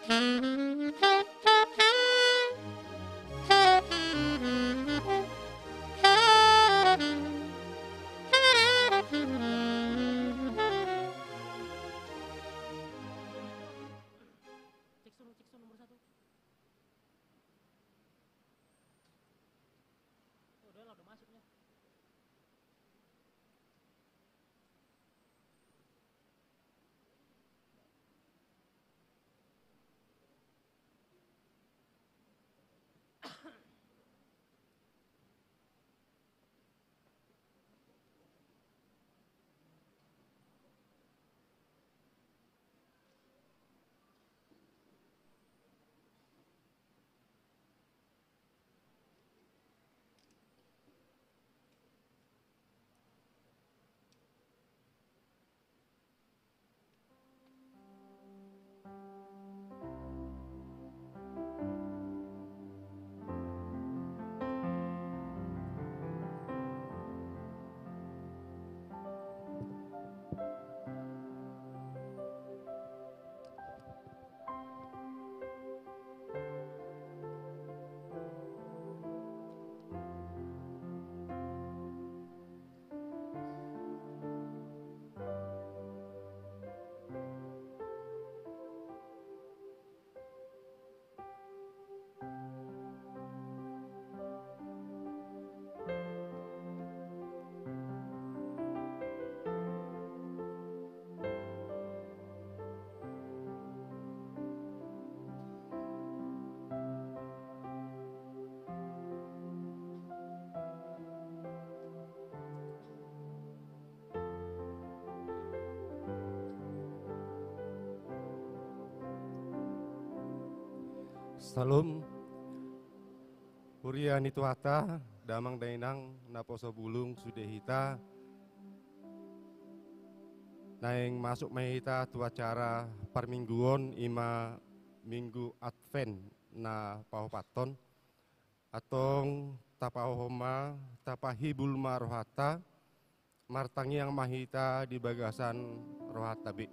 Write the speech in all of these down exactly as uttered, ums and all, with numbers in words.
Cek sound, cek sound nomor satu. Oh, udah lah, udah masuknya. Syalom. Huria ni Tuhanta, damang dainang, naposo bulung sude hita. Naeng masuk ma hita tu acara parmingguon, i ma Minggu Advent na paopathon. Antong tapahohom ma, tapahibul ma rohanta, martangiang ma hita di bagasan rohanta be.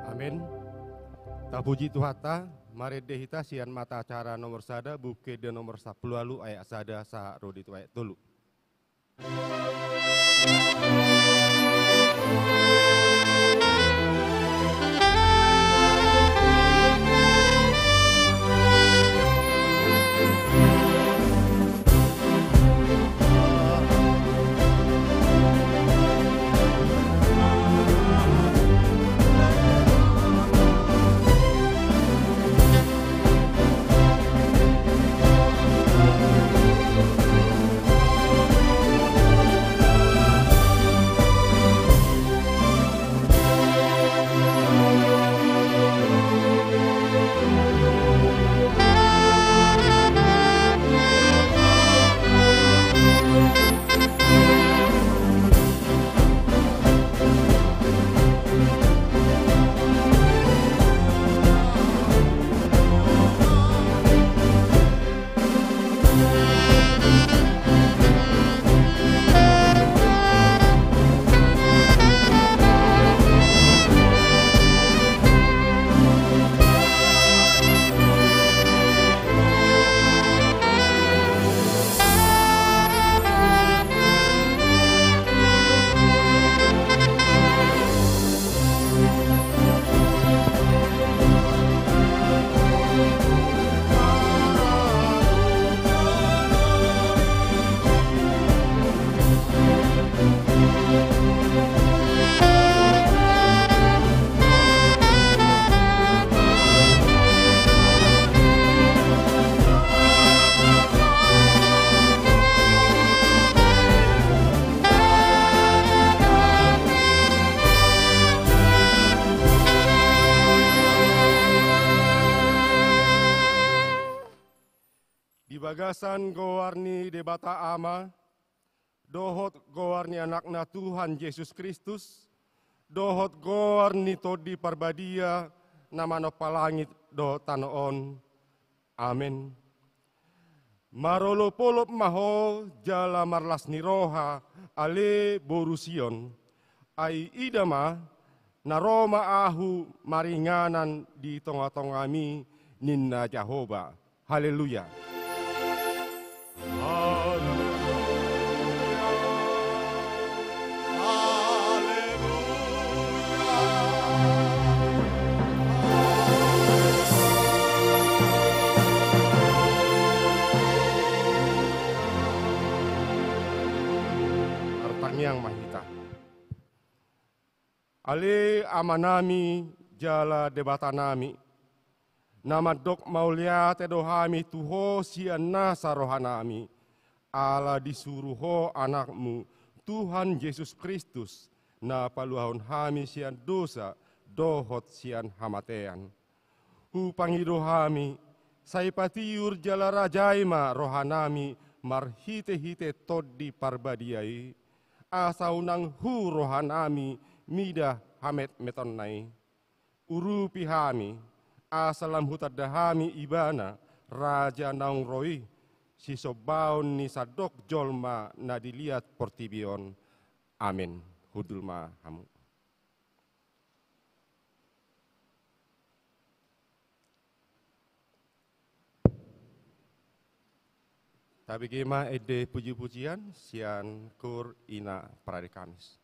Amen. Tapuji Tuhanta, marende hita sian mata acara nomor sada, Buku Ende nomor sampulu ualu, ayat sada sahat ro di tu ayat tolu. Di bagasan goar ni Debata Ama, dohot goar ni Anakna Tuhan Jesus Kristus, dohot goar ni Tondi Parbadia na manompa langit dohot tano on. Amen. Marolopolop ma ho jala marlas ni roha, ale boru Sion. Ai ida ma, na ro ma ahu maringanan di tongatongami, ninna Jahowa. Haleluya. Martangiang ma hita. Ale Amanami jala Debatanami, na mandok mauliate do hami tu Ho sian nasa rohanami, ala disuru Ho Anakmu, Tuhan Jesus Kristus, na paluahon hami sian dosa dohot sian hamatean. Hupangido hami, sai patiur jala rajai ma rohanami marhitehite Tondi Parbadia i, asa unang hu rohanami mida hametmetonna i. Urupi hami, asa lam hutanda hami Ibana, Raja naung ro i, sisombaon ni sandok jolma na di liat portibi on. Amen. Hundul ma hamu. Tabege ma ende pujipujian sian Koor Ina Parade Kamis.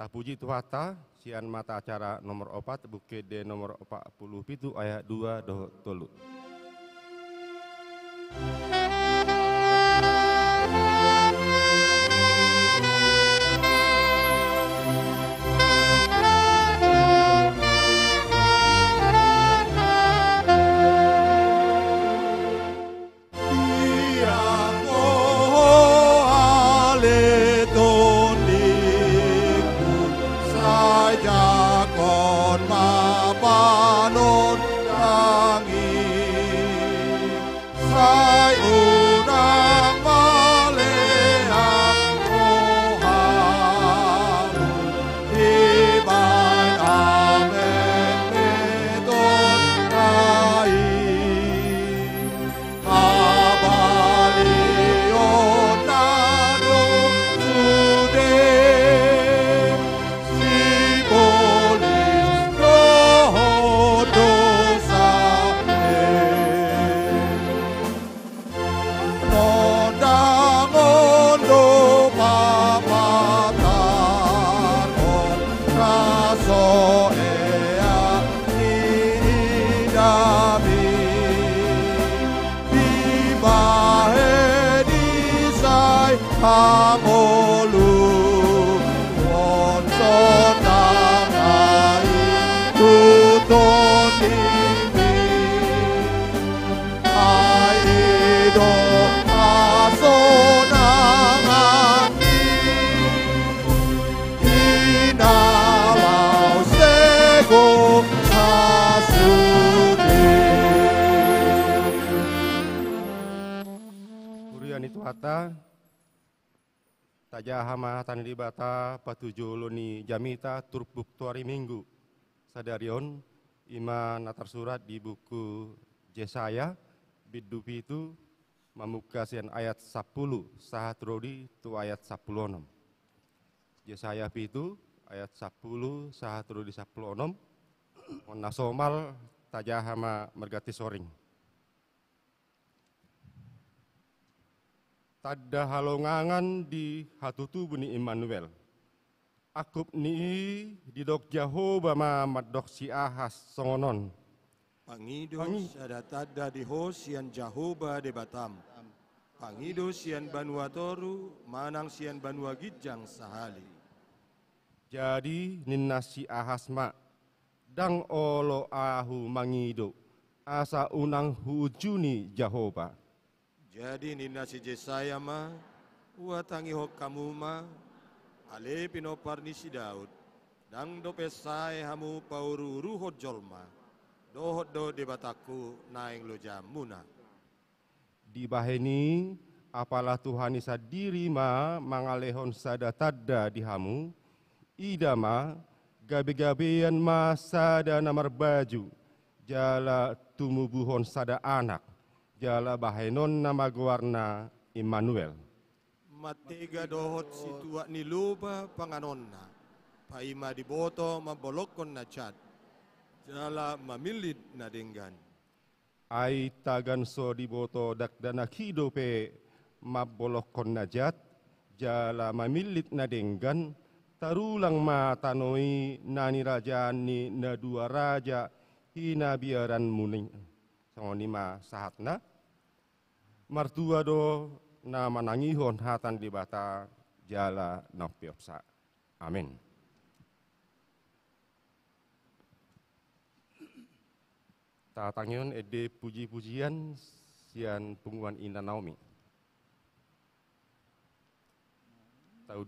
Tapuji Tuhanta, sian mata acara nomor opat, Buku Ende nomor opat puluh pitu, ayat dua dohot tolu. Tiang ho ale tondingku, sai jangkon ma panondangi. Sai unang malean ho hamu dibahen amang ni tonda i. Habalion na dung sude sibolis dohot dosa i. Nondang on do papatarhon na so hea niidami. Dibahen i sai hangoluhon sonang na i tu tondimi. Ai i do hasonangan ni na laho segot hasudena. Huria ni Tuhanta, tajaha ma hata ni Debata patujolo ni jamita turpuk tu ari Minggu sadari on, i ma na tarsurat di buku Jesaya, bindu pitu, mamungka sian ayat sampulu sahat ro di tu ayat sampulu onom. Jesaya pitu, ayat sampulu sahat ro di sampulu onom. On na somal, tajaha ma marganti soring. Tanda halongangan di hatutubu ni Immanuel. Angkup ni i didok Jahowa ma mandok si Ahas songon on: Pangido Pangi- sada tanda di ho sian Jahowa Debatam. Pangido sian banua toru manang sian banua ginjang sahali. Jadi ninna si Ahas ma: Ndang olo ahu mangido, asa unang huunjuni Jahowa. Jadi ninna si Jesaya ma: Huhatangihon hamu ma, ale pinompar ni si Daud, ndang dope sae hamu pauruuruhon jolma, dohot do Debatangku naeng lojaanmuna. Dibahen i, apala Tuhan i sandiri ma mangalehon sada tanda di hamu. Ida ma, gabegabean ma sada na marbaju, jala tumubuhon sada anak, jala bahenonna ma goarna Immanuel. Mantega dohot situak ni loba panganonna, paima diboto mambolongkon na jat, jala mamillit na denggan. Ai tagan so diboto dakdanak i dope mambolongkon na jat, jala mamillit na denggan, tarulang ma tano i na nirajaan ni na dua raja hinabiaranmuna i. Songon i ma sahatna. Martua do na manangihon hata ni Debata jala na umpeopsa. Amen. Tatangihon ende puji-pujian sian punguan Inda Naomi. Tau-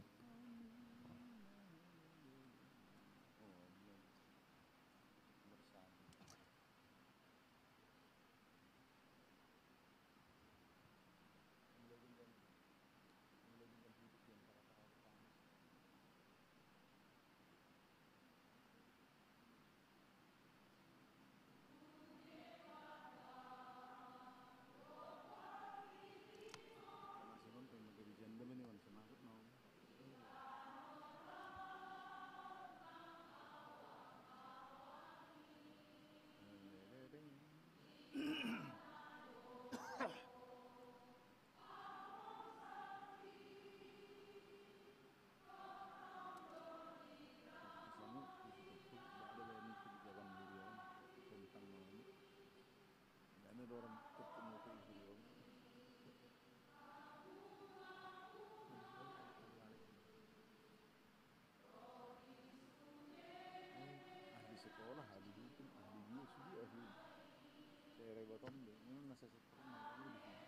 Kayak botol deh, memang nasa seperti ini di sini.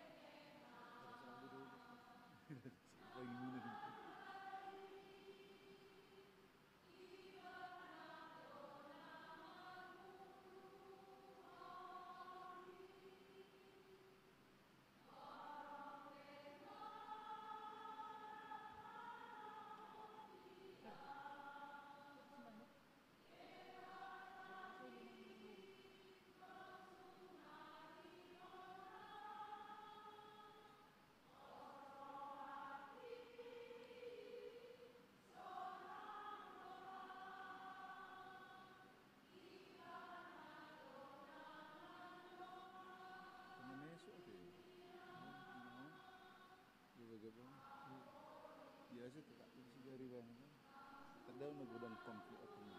Ada selalu dulu. Apa yang gimana nih? Biasa tetap di sini dari bang. Tanda na godang konflik apa nih?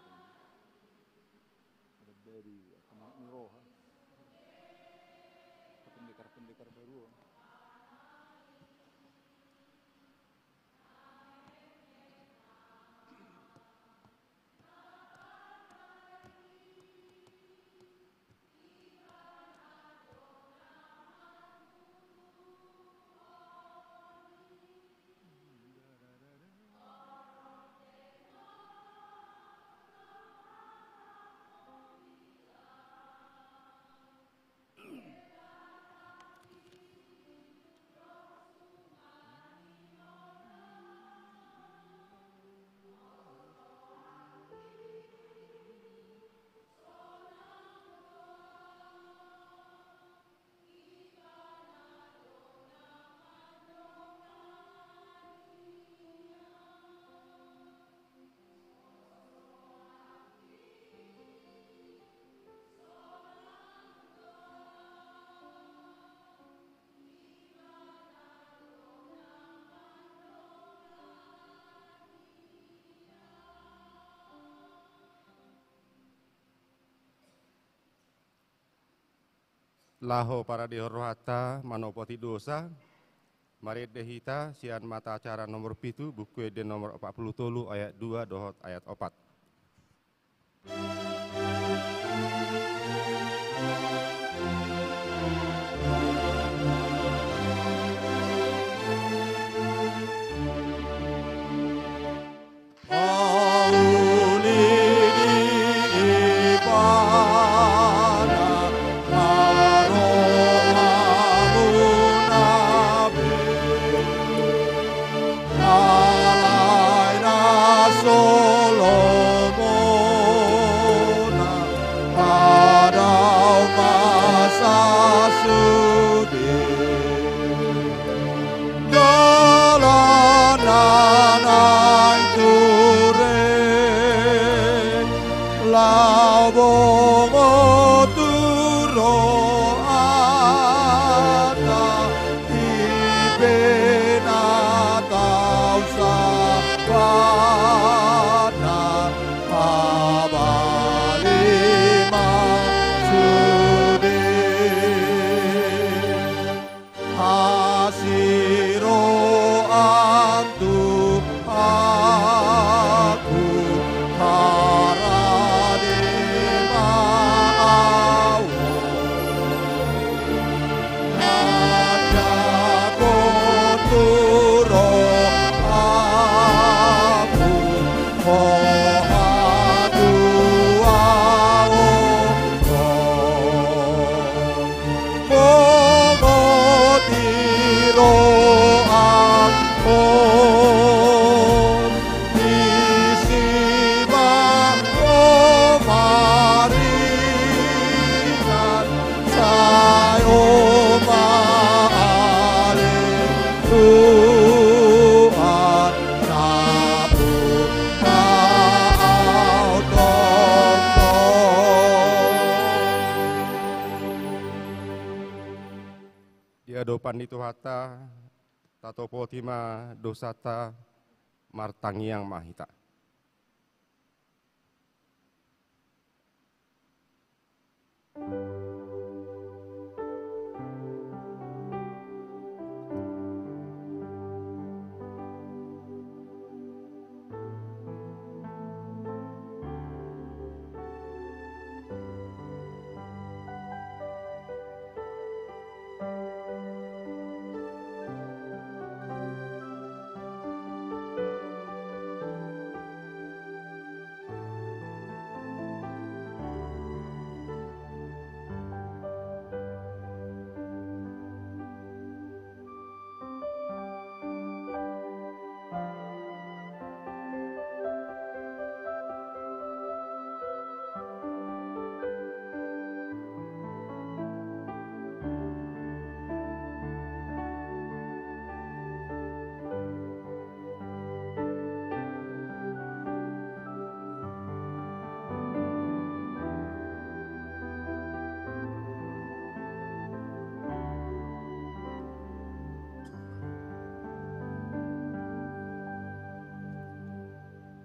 Ada dari apa namanya, roha. Pendekar-pendekar baru. Laho paradehon rohanta manopoti dosa, marende hita sian mata acara nomor pitu, Buku Ende nomor opat pulu tolu, ayat dua dohot ayat opat. Dalan na naeng ture, laho bongot tu rohanta, i pe na tau sabatna, pabali ma sude. Hasiroan tu ahu, harade ma au. Manjago tu rohangku, ho hatuaonku. Bongot di rohangku, disi ma ho maringan, sai ho ma ale Tuhan, na bungka au tompo. Di adopan ni Tuhanta, tatopoti ma dosanta, martangiang ma hita.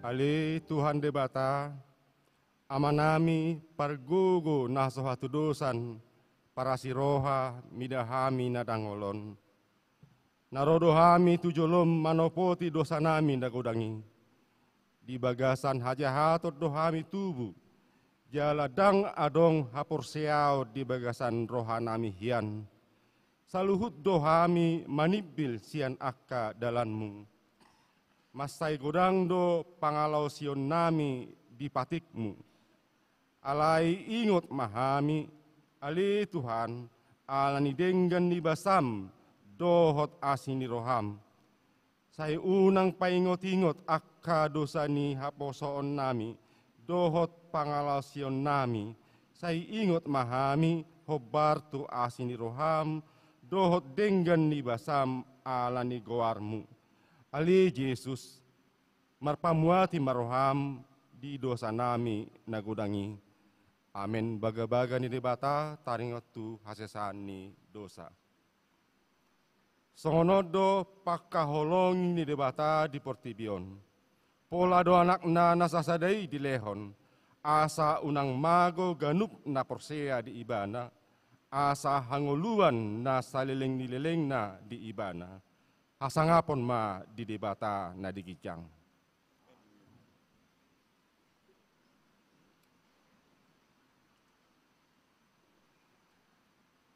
Ale Tuhan Debata, Amanami, pargogo na so hatudosan, parasi roha mida hami na dangol on. Na ro do hami tu jolom manopoti dosanami na godang i. Di bagasan hajahaton do hami tubu, jala ndang adong haporseaon di bagasan rohanami hian. Saluhut do hami manimbil sian angka dalanmu. Mansai godang do pangalaosionnami di patikmu. Alai ingot ma hami, ale Tuhan, ala ni denggan ni basam dohot asi ni roham. Sai unang paingot-ingot angka dosa ni haposoonnami dohot pangalaosionnami. Sai ingot ma hami hombar tu asi ni roham dohot denggan ni basam ala ni goarmu. Ale Jesus, marpamuati ma roham di dosanami na godang i. Amen. Bagabaga ni Debata taringot tu hasesaan ni dosa. Songon on do pangkaholongi ni Debata di portibi on. Pola do Anakna na sasada i dilehon, asa unang mago ganup na porsea di Ibana, asa hangoluan na saleleng ni lelengna di Ibana. Hasangapon ma di Debata na di ginjang.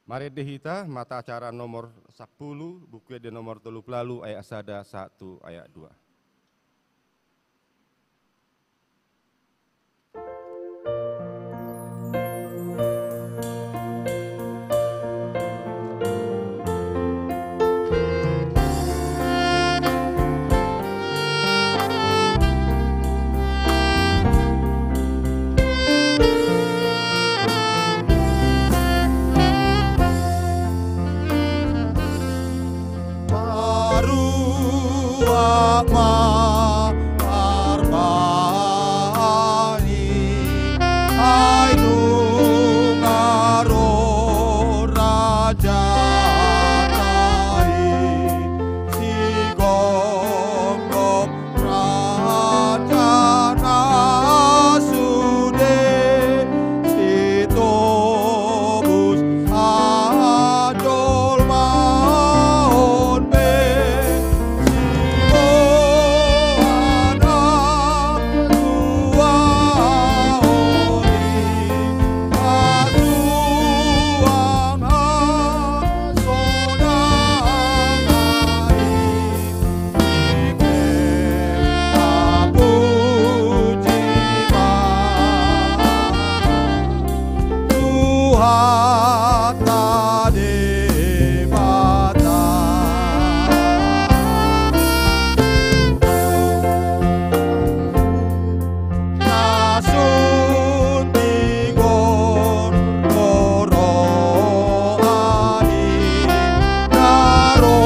Marende hita mata acara nomor sampulu, Buku Ende nomor tolu pulu ualu, ayat sada sahat tu ayat dua. Paruak ma parbani, ai nunga ro Raja i, sigomgom Raja na sude, sitobus hajolmaon be, siboan hatuaon i, pasuang hasonangan i. Tuhanta Debata. Na sun tingor roha ni na ro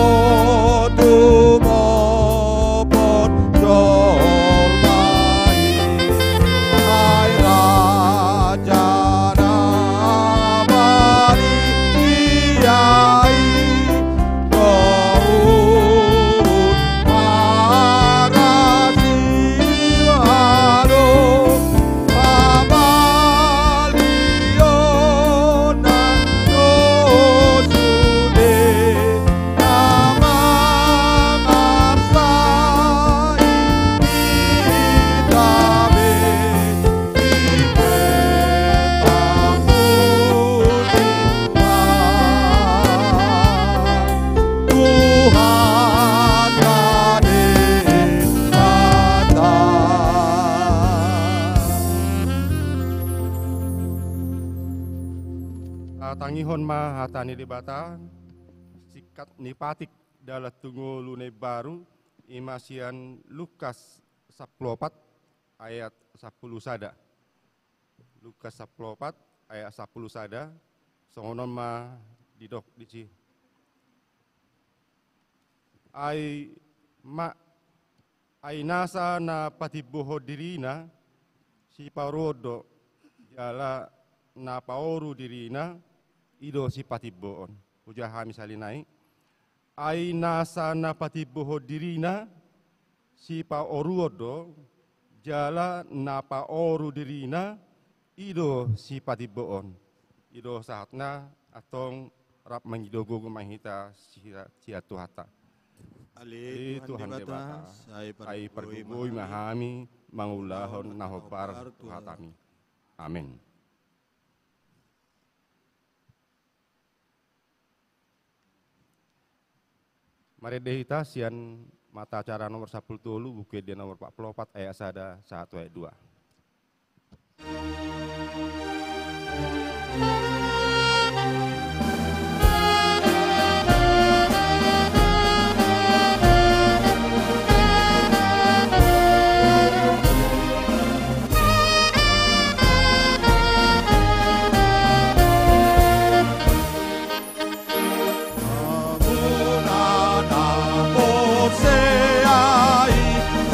tumopot jolma i, ai Raja na badia i. Tuhanta Debata. Tatangihon ma hata ni Debata, singkat ni patik dalan tu ngolu na imbaru, i ma sian Lukas sampulu opat ayat sampulu sada. Lukas sampulu opat ayat sampulu sada, songon on ma didok disi. Ai ma, ai nasa na patimbohon dirina, sipaoruon do, jala na paoru dirina, i do sipatimboon. Hujaha hami sahali nai. Ai nasa na patimbohon dirina, sipaoruon do, jala na paoru dirina, i do sipatimboon. I do sahatna, antong rap mangido gogo ma hita sian, sian Tuhanta. Ale Tuhan Debata, sai pargogoi ma hami mangulahon na hombar tu hatami. Amen. Marende hita sian Mata Acara nomor sampulu tolu, Buku Ende nomor empat puluh empat, ayat sada sahat tu ayat dua.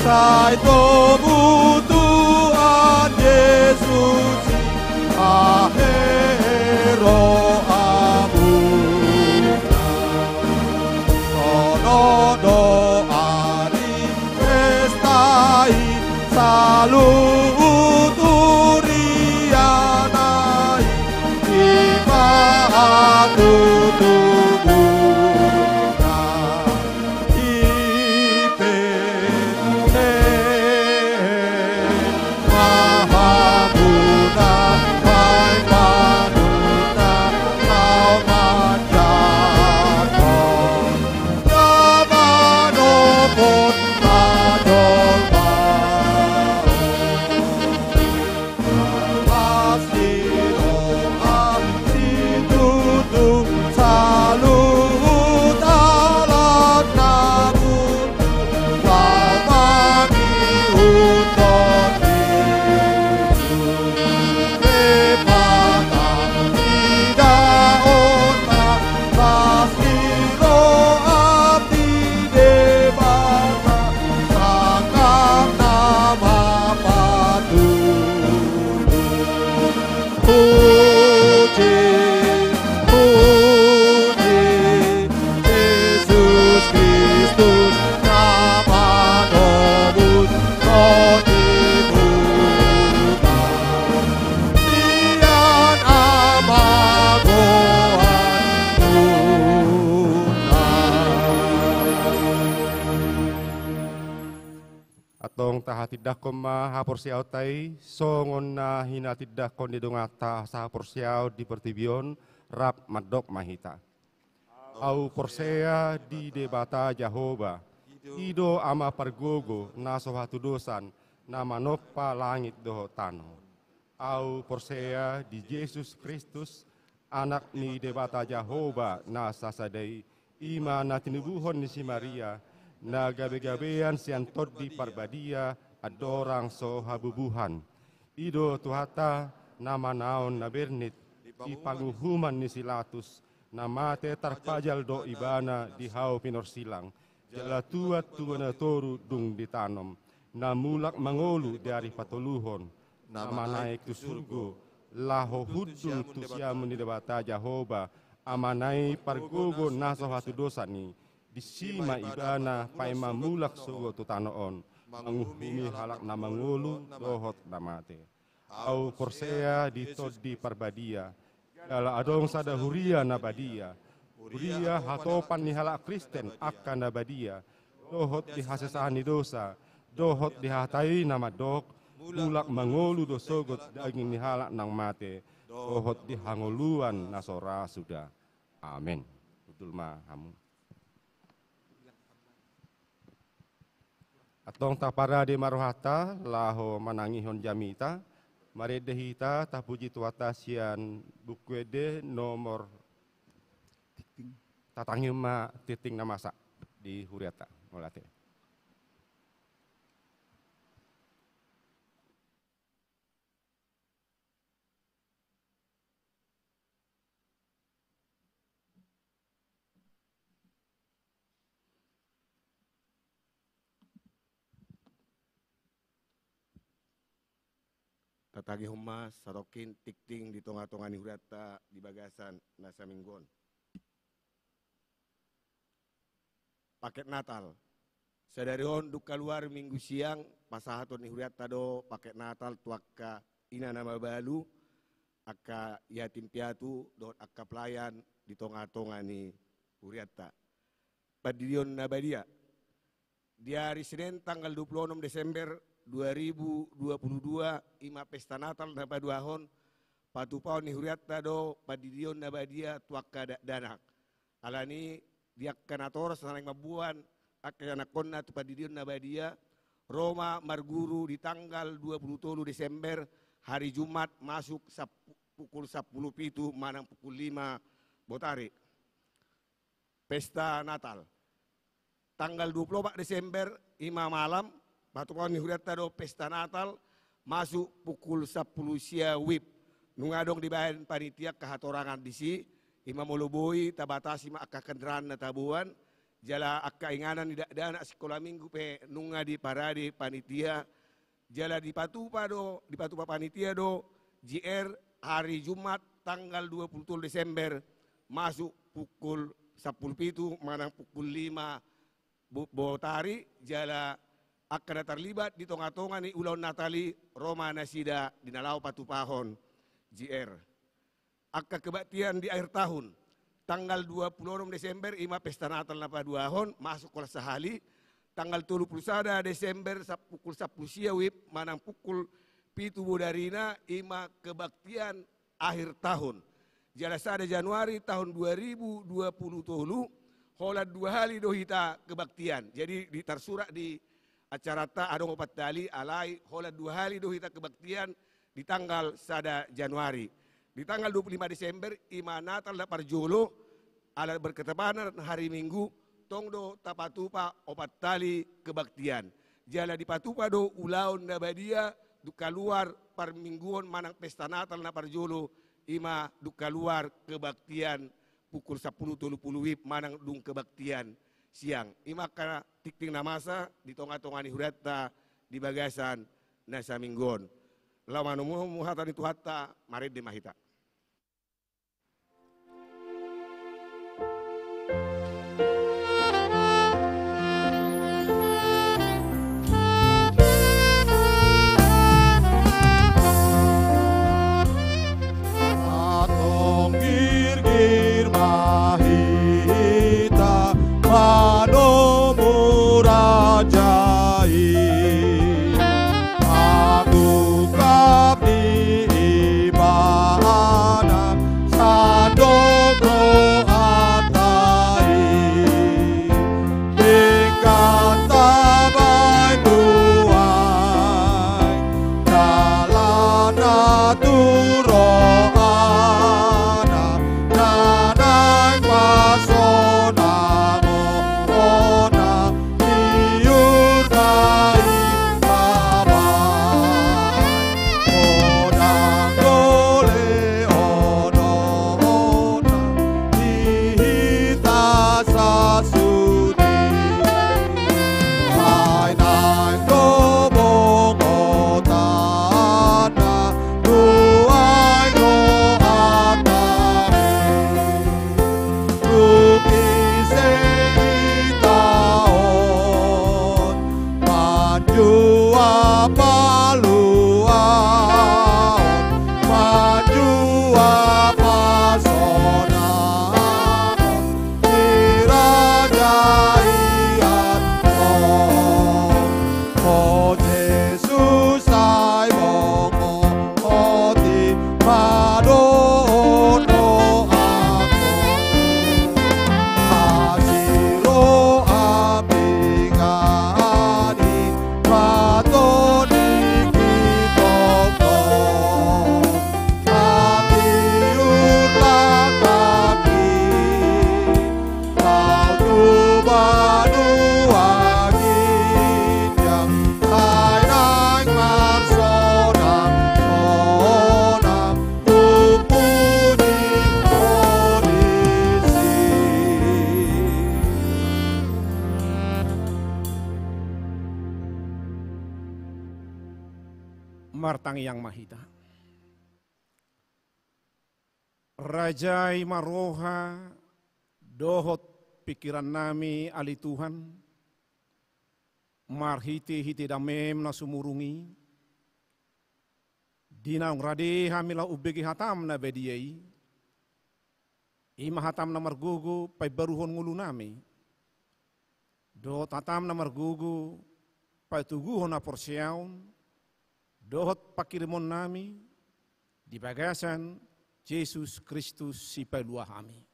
Sai tobu Tuhan Jesus i, ahe ro amuna. Sonon do ari pesta i, saluhut huriana i, i ma hatutubuna. I pe, eh, ma hamuna, ma i panuna, laho manjangkon na manopot na jolma on. Pasti roha situtu saluhut halak na bungka, laho mangihuthon Jesus. Debata idaonna, pasti roha di Debata, sangkap nama patulus. Puji, puji, Jesus Kristus na manobus ro di muna. Sian hamagoan muna. Antong tahatindangkon ma haporseaonta i, songon na hinatindangkon ni donganta sahaporseaon di portibi on, rap mandok ma hita. Ahu porsea di Debata Jahowa, i do Ama pargogo na so hatudosan, na manompa langit dohot tano. Ahu porsea di Jesus Kristus, Anak ni Debata Jahowa na sasada i, i ma na tinubuhon ni si Maria, na gabegabean sian Tondi Parbadia, andorang so habubuhan. I do Tuhanta, na manaon na bernit, di panguhuman ni si Latus, na mate tarpajal do ibana di hau pinorsilang, jala tuat tu bona toru dung ditanom, na mulak mangolu di ari patoluhon, na manaek tu surgo, laho hundul tu siamun ni Debata Jahowa, Amana i pargogo na so hatudosan i, disi ma ibana paima mulak sogot tu tano on, manguhumi halak na mangolu dohot na mate. Ahu porsea di Tondi Parbadia, jala adong sada huria na badia, huria hatopan ni halak Kristen angka na badia, dohot di hasesaan ni dosa, dohot di hata i na mandok, mulak mangolu do sogot daging ni halak na mate, dohot di hangoluan na so ra suda. Amen. Hundul ma hamu. Antong taparade ma rohanta, laho manangihon jamita, marende hita, tapuji Tuhanta sian Buku Ende nomor, tatangihon ma tingting na masa di hurianta, mauliate. Tatangihon ma satongkin tingting di tongatonga ni hurianta di bagasan na saminggu on. Paket Natal. Sadari on dung kaluar Minggu siang, pasahaton ni hurianta do paket Natal tu angka ina na mabalu, angka yatim piatu dohot angka pelayan di tonga-tonga ni hurianta. Pandidion na badia. Di ari Senen tanggal dua puluh onom Desember dua ribu dua puluh dua, i ma pesta Natal na paduahon, patupaon ni hurianta do pandidion na badia tu angka dakdanak. Alani di angka natoras na naeng mamboan angka ianakhonna tu pandidion na badia, ro ma marguru di tanggal dua puluh tolu Desember, hari Jumat, masuk sap-, pukul sampulu pitu manang pukul lima botari. Pesta Natal. Tanggal dua puluh opat Desember, i ma malam, patupaon ni hurianta do pesta Natal, masuk pukul sampulu sia wib. Nunga adong dibaen panitia angka hatorangan disi, i ma molo boi, tabatasi ma angka kendaraan na taboan, jala angka inganan ni dakdanak sikola minggu pe nunga diparade panitia, jala dipatupa do, dipatupa panitia do J R hari Jumat tanggal dua puluh tolu Desember, masuk pukul sampulu pitu manang pukul lima bo-, botari, jala angka na tarlibat di tonga-tonga ni ulaon Natal i ro ma nasida di na laho patupahon J R. Angka kebaktian di akhir tahun. Tanggal dua puluh onom Desember, i ma pesta Natal na paduahon, masuk holan sahali. Tanggal tolu puluh sada Desember, sap-, pukul sampulu sia wib manang pukul pitu bodarina, i ma kebaktian akhir tahun. Jala sada Januari tahun dua ribu dua puluh tolu, holan dua hali do hita kebaktian. Jadi, di tarsurat di acaranta adong opat hali, alai holan dua hali do hita kebaktian di tanggal sada Januari. Di tanggal dua puluh lima Desember, i ma Natal na parjolo, ala berketepatan hari Minggu, tong do tapatupa opat hali kebaktian. Jala dipatupa do ulaon na badia, dung kaluar parmingguon manang pesta Natal na parjolo, i ma dung kaluar kebaktian pukul sampulu tolu puluh wib manang dung kebaktian siang. I ma angka tingting na masa di tonga-tonga ni hurianta di bagasan na saminggu on. Laho manomunomu hata ni Tuhanta, marende ma hita. Antong girgir ma hita manomu Raja i. Mangungkap di Ibana sandok rohanta i. Ingkon tabaen do ai dalanna tu rohana, na naeng pasonanghon na tiur na i ma baen. Godang do lehononna di hita sasuti. Ai naeng do bongotanna, nuaeng rohanta i. Dung ise hita on, manjua paluaon, manjua pasonanghon, di Raja i antong. O Jesus, sai bongotan ma dohot rohangkon. Asi roham, inganan i ma tongtong ditongtong. Matiur langkangki, laho tu banua ginjang, ai naeng marsonang-sonang, tumpu ni polisi. Martangiang ma hita. Rajai ma roha dohot pingkirannami, ale Tuhan. Marhite-hite damem na sumurung i, di naung rade hami laho umbege hatam na badia i, i ma hatam na margogo paimbaruhon ngolunami, dohot hatam na margogo patoguhon haporseaon dohot pangkirimonnami di bagasan Jesus Kristus Sipalua hami.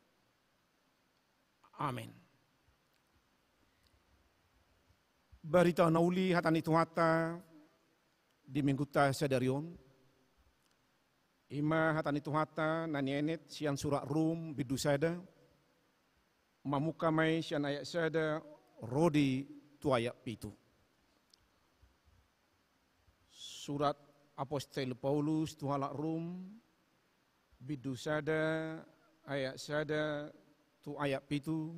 Amen. Barita na uli hata ni Tuhanta di minggunta sadari on, i ma hata ni Tuhanta na nienet sian surat Rom bindu sada, mamungka ma i sian ayat sada ro di tu ayat pitu. Surat Apostel Paulus tu halak Rom, bindu sada, ayat sada tu ayat pitu,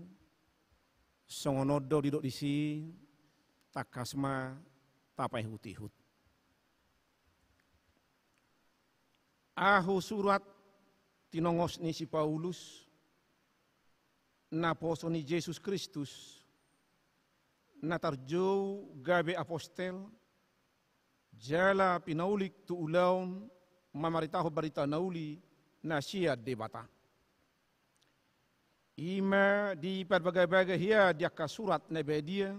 songon on do didok disi, tangkas ma tapaihut-ihut. Ahu surat tinongos ni si Paulus, naposo ni Jesus Kristus, na tarjou gabe apostel, jala pinaulik tu ulaon mamaritahon barita na uli na sian Debata. I ma diparbagabaga hian di angka surat na badia,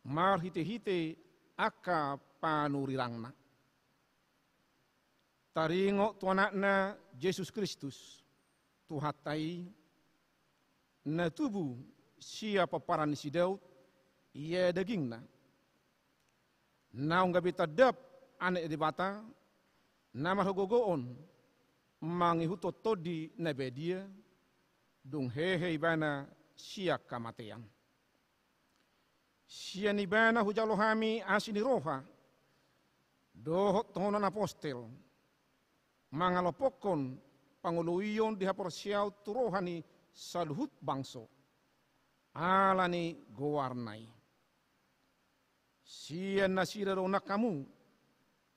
marhitehite angka panurirangna. Taringot tu Anakna Jesus Kristus, Tuhanta i, na tubu sian pomparan ni si Daud, ia dagingna. Naung gabe tandap Anak ni Debata, na marhagogoon, mangihuthon Tondi na Badia, dung hehe ibana sian hamatean. Sian ibana hujalo hami asi ni roha, dohot tohonan apostel, mangalompokkon pangoloion di haporseaon tu roha ni saluhut bangso, ala ni goarna i. Sian nasida do nang hamu,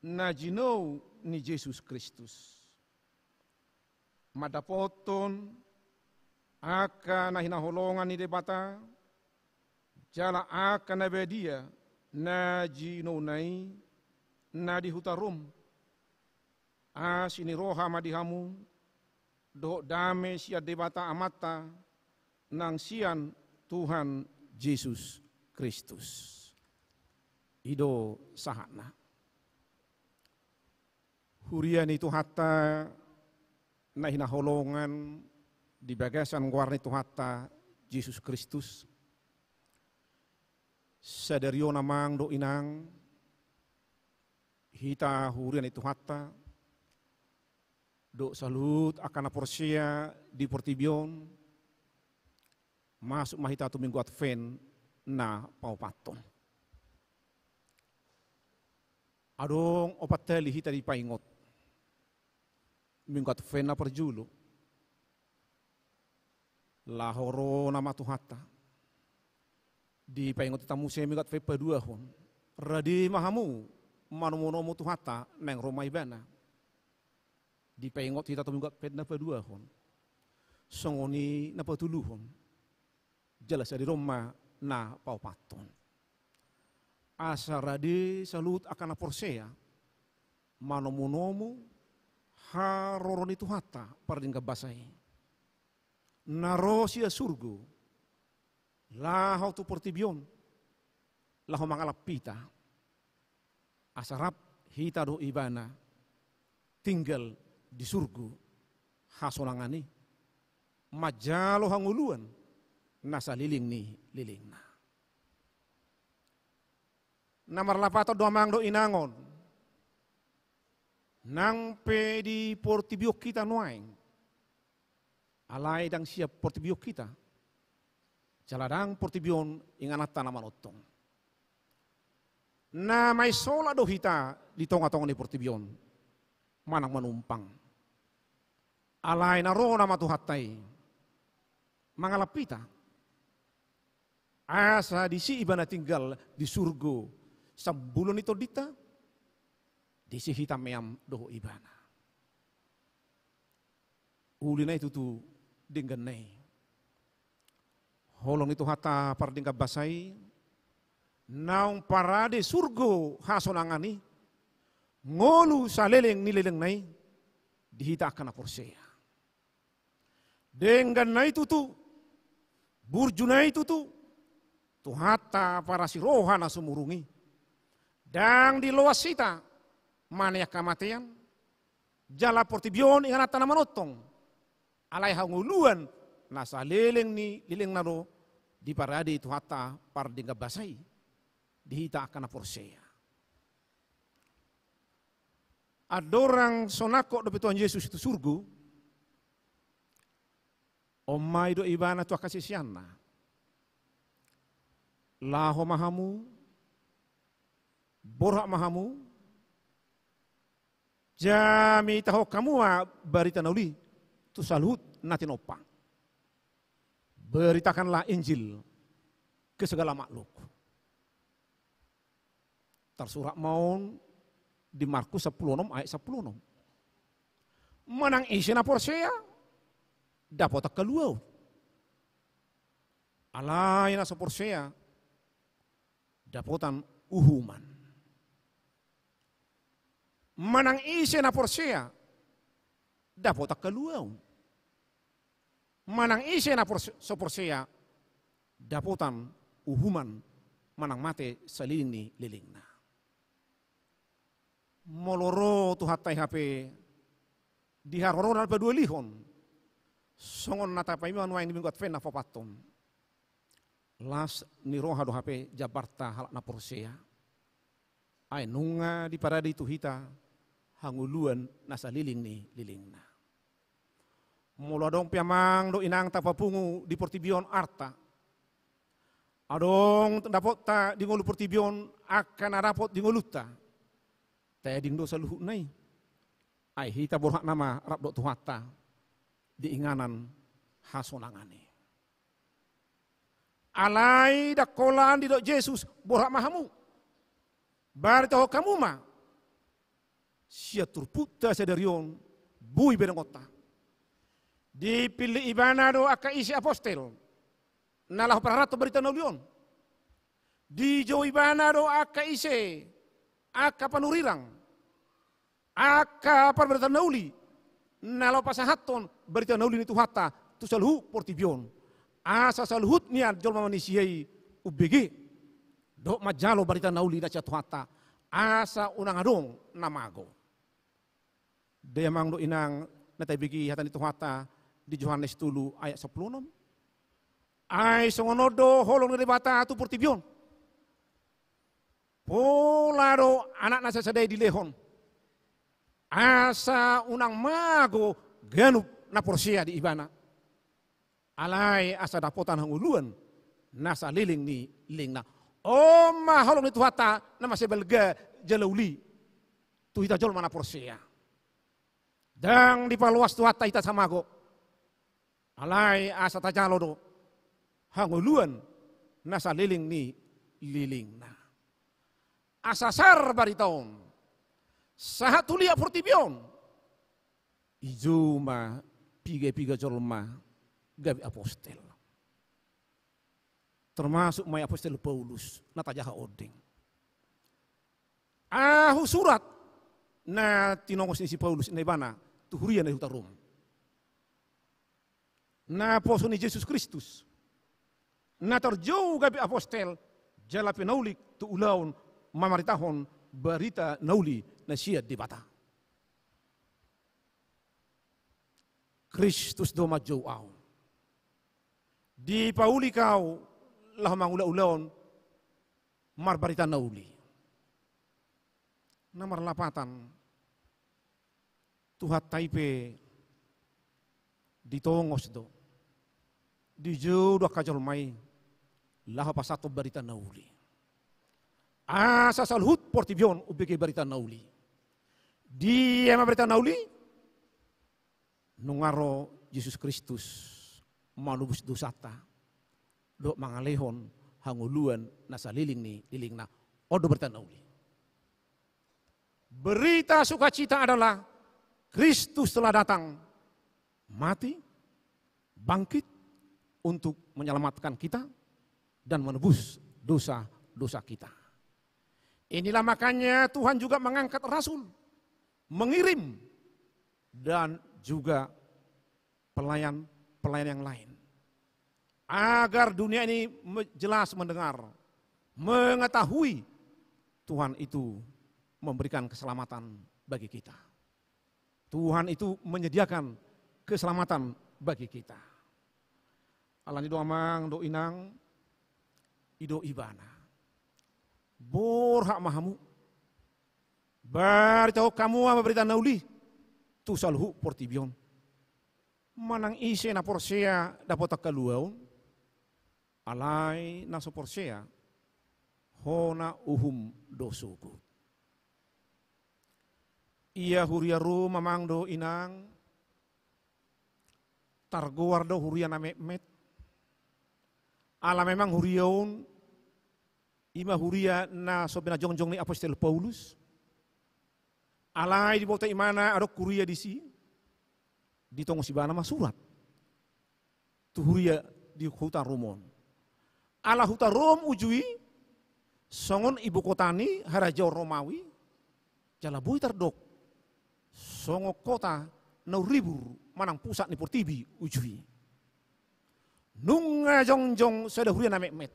na jinou ni Jesus Kristus. Mandapothon angka na hinaholongan ni Debata, jala angka na badia na jinouna i, na di huta Rom. Asi ni roha ma di hamu, dohot dame sian Debata Amanta, nang sian Tuhan Jesus Kristus. I do sahatna. Huria ni Tuhanta na hinaholongan di bagasan goar ni Tuhanta Jesus Kristus. Sadari on amang dohot inang, hita huria ni Tuhanta, dohot saluhut angka na porsea di portibi on, masuk ma hita tu Minggu Advent na paopathon. Adong opat hali hita dipaingot Minggu Advent na parjolo. Laho ro nama Tuhanta. Dipaingot hita muse Minggu Advent paduahon. Rade ma hamu manomunomu Tuhanta naeng ro ma Ibana. Dipaingot hita tu Minggu Advent na paduahon. Songon i na patoluhon. Jala sadari on ma na paopathon. Asa rade saluhut angka na porsea manomunomu haroro ni Tuhanta pardenggan basa i. Na ro sian surgo, laho tu portibi on, laho mangalap hita. Asa rap hita dohot Ibana tinggal di surgo hasonangan i, manjalo hangoluan na saleleng ni lelengna. Na marlapatan do amang dohot inang on, nang pe di portibi on hita nuaeng. Alai ndang sian portibi on hita. Jala ndang portibi on ingananta na manongtong. Na maen solat do hita di tongatonga ni portibi on manang manumpang. Alai na ro nama Tuhanta i mangalap hita. Asa disi Ibana tinggal di surgo sambulo ni tondinta. Disi hita meam dohot Ibana. Uli na i tutu dengganna i. Holong ni Tuhanta pardenggan basa i, Naung parade surgo hasonangan i, ngolu saleleng ni lelengna i, di hita angka na porsea. Dengganna i tutu, burjuna i tutu, Tuhanta parasi roha na sumurung i. Ndang diloas hita, manang hamatean, jala portibi on ingananta na manongtong. Alai hangoluan na saleleng ni lelengna do diparade Tuhanta pardenggan basa i, di hita angka na porsea. Andorang so nangkok dope Tuhan Jesus tu surgo, on ma didok ibana tu angka siseanna: Laho ma hamu, borhat ma hamu, jala mitahon hamu ma barita na uli tu saluhut na tinompa. Beritakanlah Injil ke segala makhluk. Tarsurat ma on di Markus sampulu onom ayat sampulu onom. Manang ise na porsea, dapotan haluaon. Alai na so porsea, dapotan uhuman. Manang ise na porsea, dapotan haluaon. Manang ise na porse-, so porsea, dapotan uhuman, manang mate saleleng ni lelengna. Molo ro Tuhanta i hape di haroroan na paduahalihon, songon na tapaima nuaeng di Minggu Advent na paopathon, las ni roha do hape jambarta halak na porsea. Ai nunga diparade tu hita hangoluan na saleleng ni lelengna. Molo adong pe amang dohot inang tapapungu di portibi on arta, adong dapotta di ngolu portibi on angka na dapot di ngolunta, tading do saluhutna i. Ai hita borhat nama rap dohot Tuhanta di inganan hasonangan i. Alai ndang holan didok Jesus, borhat ma hamu, baritahon hamu ma sian turpukta sadari on boi berengonta. Dipillit ibana do angka ise apostel na laho pararathon barita na uli on. Dijou ibana do angka ise, angka panurirang, angka parbarita na uli na laho pasahathon barita na uli ni Tuhanta tu saluhut portibi on, asa saluhut nian jolma manisia i umbege dohot manjalo barita na uli na sian Tuhanta, asa unang adong na mago. Dea amang dohot inang na tabege hata ni Tuhanta di Johannes tolu ayat sampulu onom. Ai songon on do holong ni Debata tu portibi on. Pola do Anakna sasada i dilehon, asa unang mago ganup na porsea di Ibana. Alai asa dapotan hangoluan na saleleng ni lelengna. On ma holong ni Tuhanta na mansai balga jala uli tu hita jolma na porsea. Ndang dipaloas Tuhanta hita asa mago. Alai asa tajalo do hangoluan na saleleng ni lelengna. Asa sar barita on sahat tu liat portibi on, dijou ma piga-piga jolma gabe apostel. Termasuk ma i apostel Paulus na tajaha ondeng. Ahu surat na tinongos ni si Paulus, na ibana tu huria na di huta Rom, naposo ni Jesus Kristus, na tarjou gabe apostel jala pinaulik tu ulaon mamaritahon barita na uli na sian Debata. Kristus do manjou ahu. Dipaulik ahu laho mangula ulaon marbarita na uli. Na marlapatan, Tuhanta i pe ditongos do, dijou do angka jolma i laho pasahathon barita na uli. Asa saluhut portibi on umbege barita na uli. Dia ma barita na uli? Nunga ro Jesus Kristus manobus dosanta dohot mangalehon hangoluan na saleleng ni lelengna. On do barita na uli. Berita sukacita adalah Kristus telah datang, mati, bangkit untuk menyelamatkan kita dan menebus dosa dosa kita. Inilah makanya Tuhan juga mengangkat rasul, mengirim, dan juga pelayan-pelayan yang lain. Agar dunia ini me-, jelas mendengar, mengetahui Tuhan itu memberikan keselamatan bagi kita. Tuhan itu menyediakan keselamatan bagi kita. Alani do amang do inang, i do ibana. Borhat ma hamu. Baritahon hamu ma barita na uli tu saluhut portibi on. Manang ise na porsea dapotan haluaon, alai na so porsea, hona uhum do sogot. Ia huria Rom amang do inang, targoar do huria na metmet. Ala memang huria on, i ma huria na so binajongjong ni apostel Paulus. Alai diboto ibana adong huria disi, ditongos ibana ma surat tu huria di huta Rom on. Ala huta Rom uju i, songon ibu kota ni harajaon Romawi, jala boi tardok songon kota na uribur manang pusat ni portibi uju i. Nunga jongjong sada huria na metmet,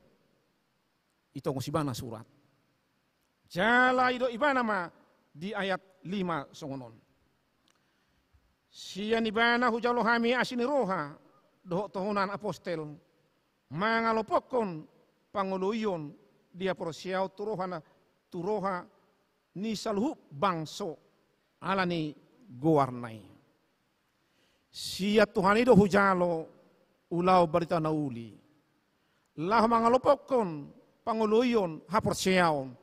ditongos ibana surat. Jala didok ibana ma di ayat lima songon on. Sian ibana hujalo hami asi ni roha dohot tohonan apostel, mangalopokkon pangoloion di haporseaon tu roha na, tu roha ni saluhut bangso, ala ni goarna i. Sian Tuhan i do hujalo ulaon barita na uli, laho mangalopokkon pangoloion haporseaon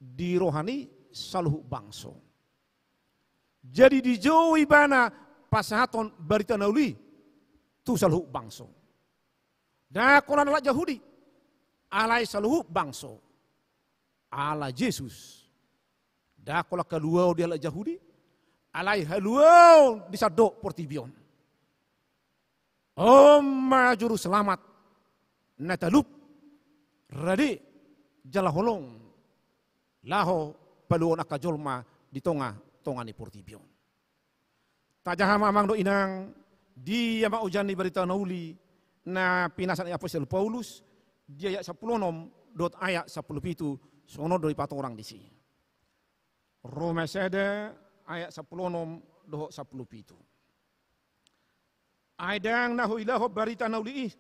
di roha ni saluhut bangso. Jadi dijou ibana pasahathon barita na uli tu saluhut bangso. Ndang holan halak Jahudi, alai saluhut bangso. Ala Jesus, ndang holan haluaon di halak Jahudi, alai haluaon di sandok portibi on. On ma juru selamat na talup, rade jala holong, laho paluahon angka jolma di tongatonga ni portibi on. Tajaha ma amang dohot inang, dia ma ojahan ni barita na uli na pinasahat ni apostel Paulus di ayat sampulu onom dohot ayat sampulu pitu, songon on do dipatorang disi. Roma sada ayat sampulu onom dohot sampulu pitu. Ai ndang na huilahon barita na uli i,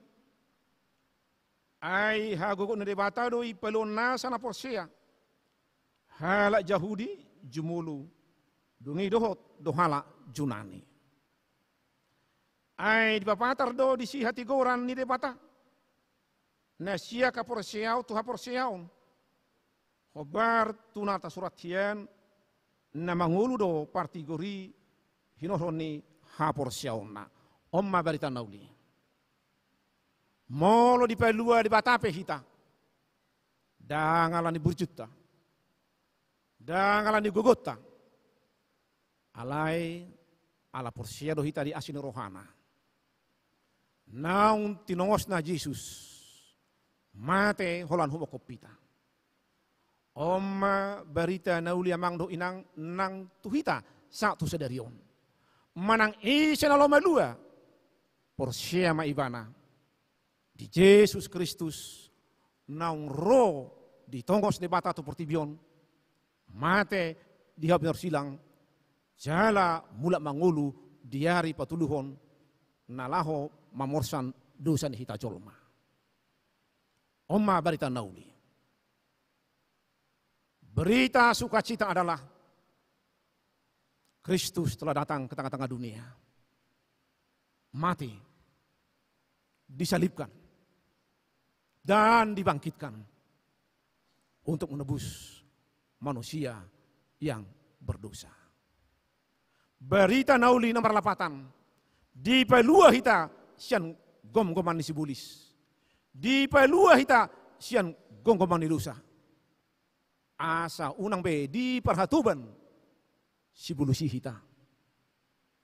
ai hagogoon ni Debata do i paluahon nasa na porsea, halak Jahudi jumolo, dung i dohot do halak Junani. Ai dipapatar do disi hatigoran ni Debata na sian haporseaon tu haporseaon, hombar tu na tarsurat hian, na mangolu do partigor i hinorhon ni haporseaonna. On ma barita na uli. Molo dipalua Debata pe hita, ndang ala ni burjuta, ndang ala ni gogonta, alai ala porsea do hita di asi ni rohana. Naung tinongosna Jesus mate holan humophop hita. On ma barita na uli amang dohot inang nang tu hita sahat tu sadari on. Manang ise na laho malua, porsea ma ibana di Jesus Kristus, naung ro ditongos Debata tu portibi on, mate di hau pinarsilang, jala mulak mangolu di ari patoluhon, na laho mamorsan dosa ni hita jolma. On ma barita na uli. Berita sukacita adalah Kristus telah datang ke tengah-tengah dunia, mati, disalibkan, dan dibangkitkan untuk menebus manusia yang berdosa. Barita na uli na marlapatan, dipalua hita sian gomgoman ni sibolis, dipalua hita sian gomgoman ni dosa. Asa unang be diparhatoban sibolis i hita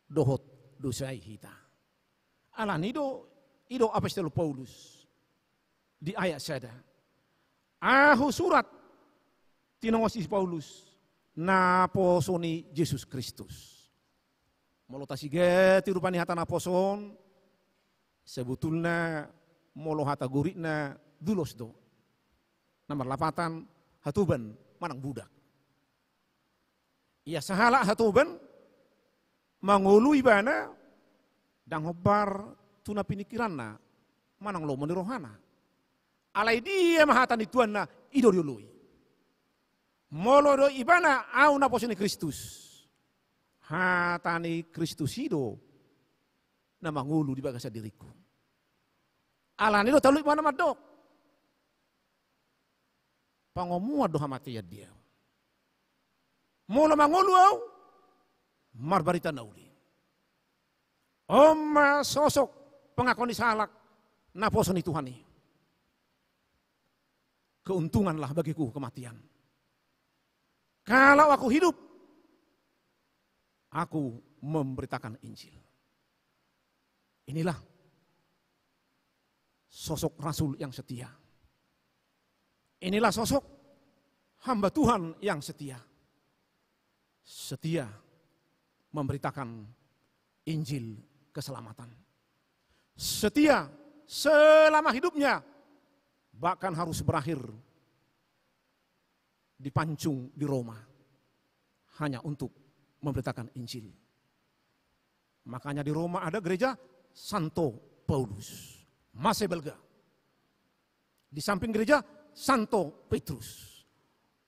dohot dosa i hita. Alani do, i do apostel Paulus di ayat sada. Ahu surat tinongos ni si Paulus, naposo ni Jesus Kristus. Molo tasigati rupani hata naposo on, sebetulna molo hata Gorikna doulos do. Na marlapatan hatoban manang budak. Ia sahalak hatoban mangolu ibana, ndang hombar tu na piningkiranna manang lomo ni rohana. Alai dia ma hata ni Tuhanna i do dioloi. Molo do ibana ahu naposo ni Kristus, hata ni Kristus i do na mangolu di bagasan diringku. Alani do talup ibana mandok, pangomoan do hamatean di ahu. Molo mangolu ahu, marbarita na uli. On ma sosok pengakuan ni sahalak naposo ni Tuhan i. Keuntunganlah bagiku kematian. Kalau aku hidup, aku memberitakan Injil. Inilah sosok rasul yang setia. Inilah sosok hamba Tuhan yang setia. Setia memberitakan Injil keselamatan. Setia selama hidupnya, bahkan harus berakhir dipancung di Roma hanya untuk memberitakan Injil. Makanya di Roma ada gereja Santo Paulus. Masih balga. Di samping gereja Santo Petrus.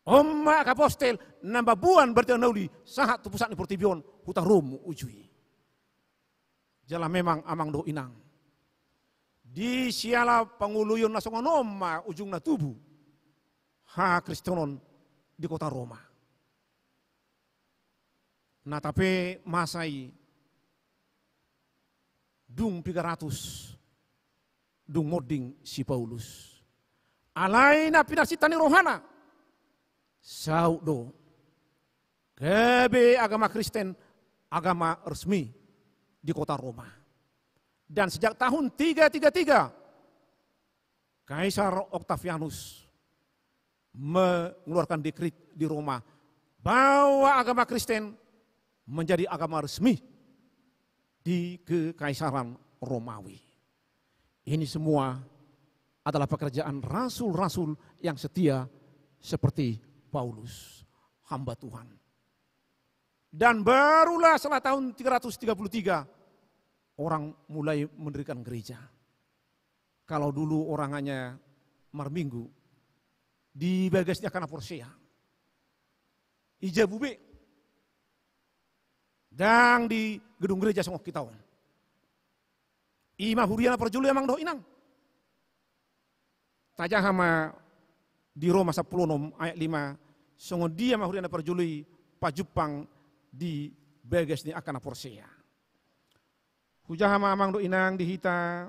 On ma angka apostel na mamboan barita na uli sahat tu pusat ni portibi on, huta Rom uju i. Jala memang amang dohot inang, di siala pangoloion na songon on ma ujungna tubu hakristenon di kota Roma. Na tape masa i dung piga ratus dung monding si Paulus. Alai na pinarsinta ni rohana, saut do gabe agama Kristen agama resmi di kota Roma. Dan sejak tahun tiga tiga tiga, Kaisar Octavianus mengeluarkan dekrit di Roma bahwa agama Kristen menjadi agama resmi di Kekaisaran Romawi. Ini semua adalah pekerjaan rasul-rasul yang setia seperti Paulus, hamba Tuhan. Dan barulah setelah tahun tiga ratus tiga puluh tiga, orang mulai mendirikan gereja. Kalau dulu orang hanya marminggu di bagas ni angka na porsea, i jabu be, ndang di gedung gereja songon hita on. I ma huria na parjolo i, amang dohot inang. Tajaha ma di Roma sampulu onom ayat lima, songon dia ma huria na parjolo i pajumpang di bagas ni angka na porsea. Hujaha ma, amang dohot inang, di hita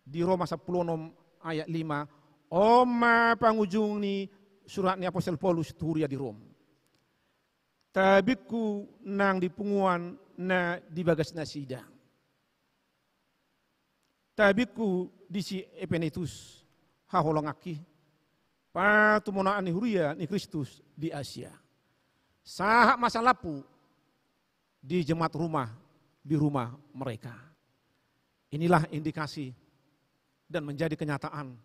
di Roma sampulu onom ayat lima. On ma pangujung ni surat ni apostel Paulus tu huria di Rom. Tabingku nang di punguan na di bagas nasida. Tabingku di si Epenetus, haholonganki, patumonaan ni huria ni Kristus di Asia. Sahat ma salpu di jemaat Roma, di rumah mereka. Inilah indikasi dan menjadi kenyataan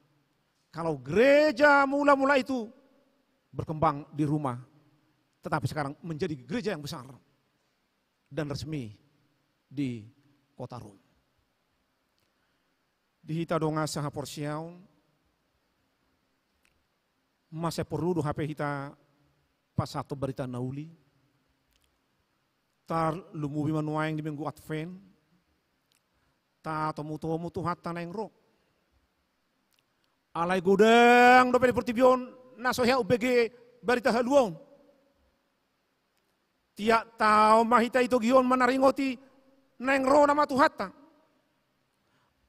kalau gereja mula-mula itu berkembang di Roma, tetapi sekarang menjadi gereja yang besar dan resmi di kota Rom. Di hita dongan sahaporseaon, masa porlu do hape hita pasahathon barita na uli? Tarlumobi ma nuaeng di Minggu Advent, tatomutomu Tuhanta naeng ro. Alai godang dope di portibi on na so hea umbege barita haluaon. Tiap taon ma hita itogihon manaringoti naeng ro nama Tuhanta.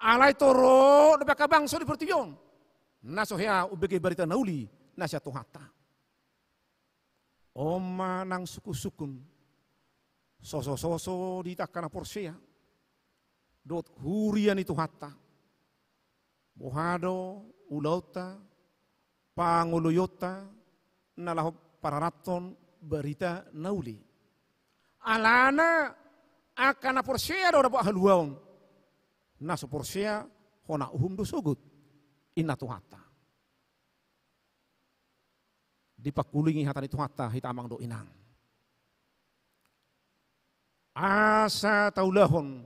Alai torop dope angka bangso di portibi on na so hea umbege barita na uli na sian Tuhanta. On ma nang sungkunsungkun, sosososo di hita angka na porsea dohot huria ni Tuhanta. Boha do ulaonta, pangoloionta na laho pararathon barita na uli. Alana angka na porsea do dapot haluaon, na so porsea hona uhum do sogot, inna Tuhanta. Dipangkulingi hata ni Tuhanta hita amang dohot inang. Asa taulahon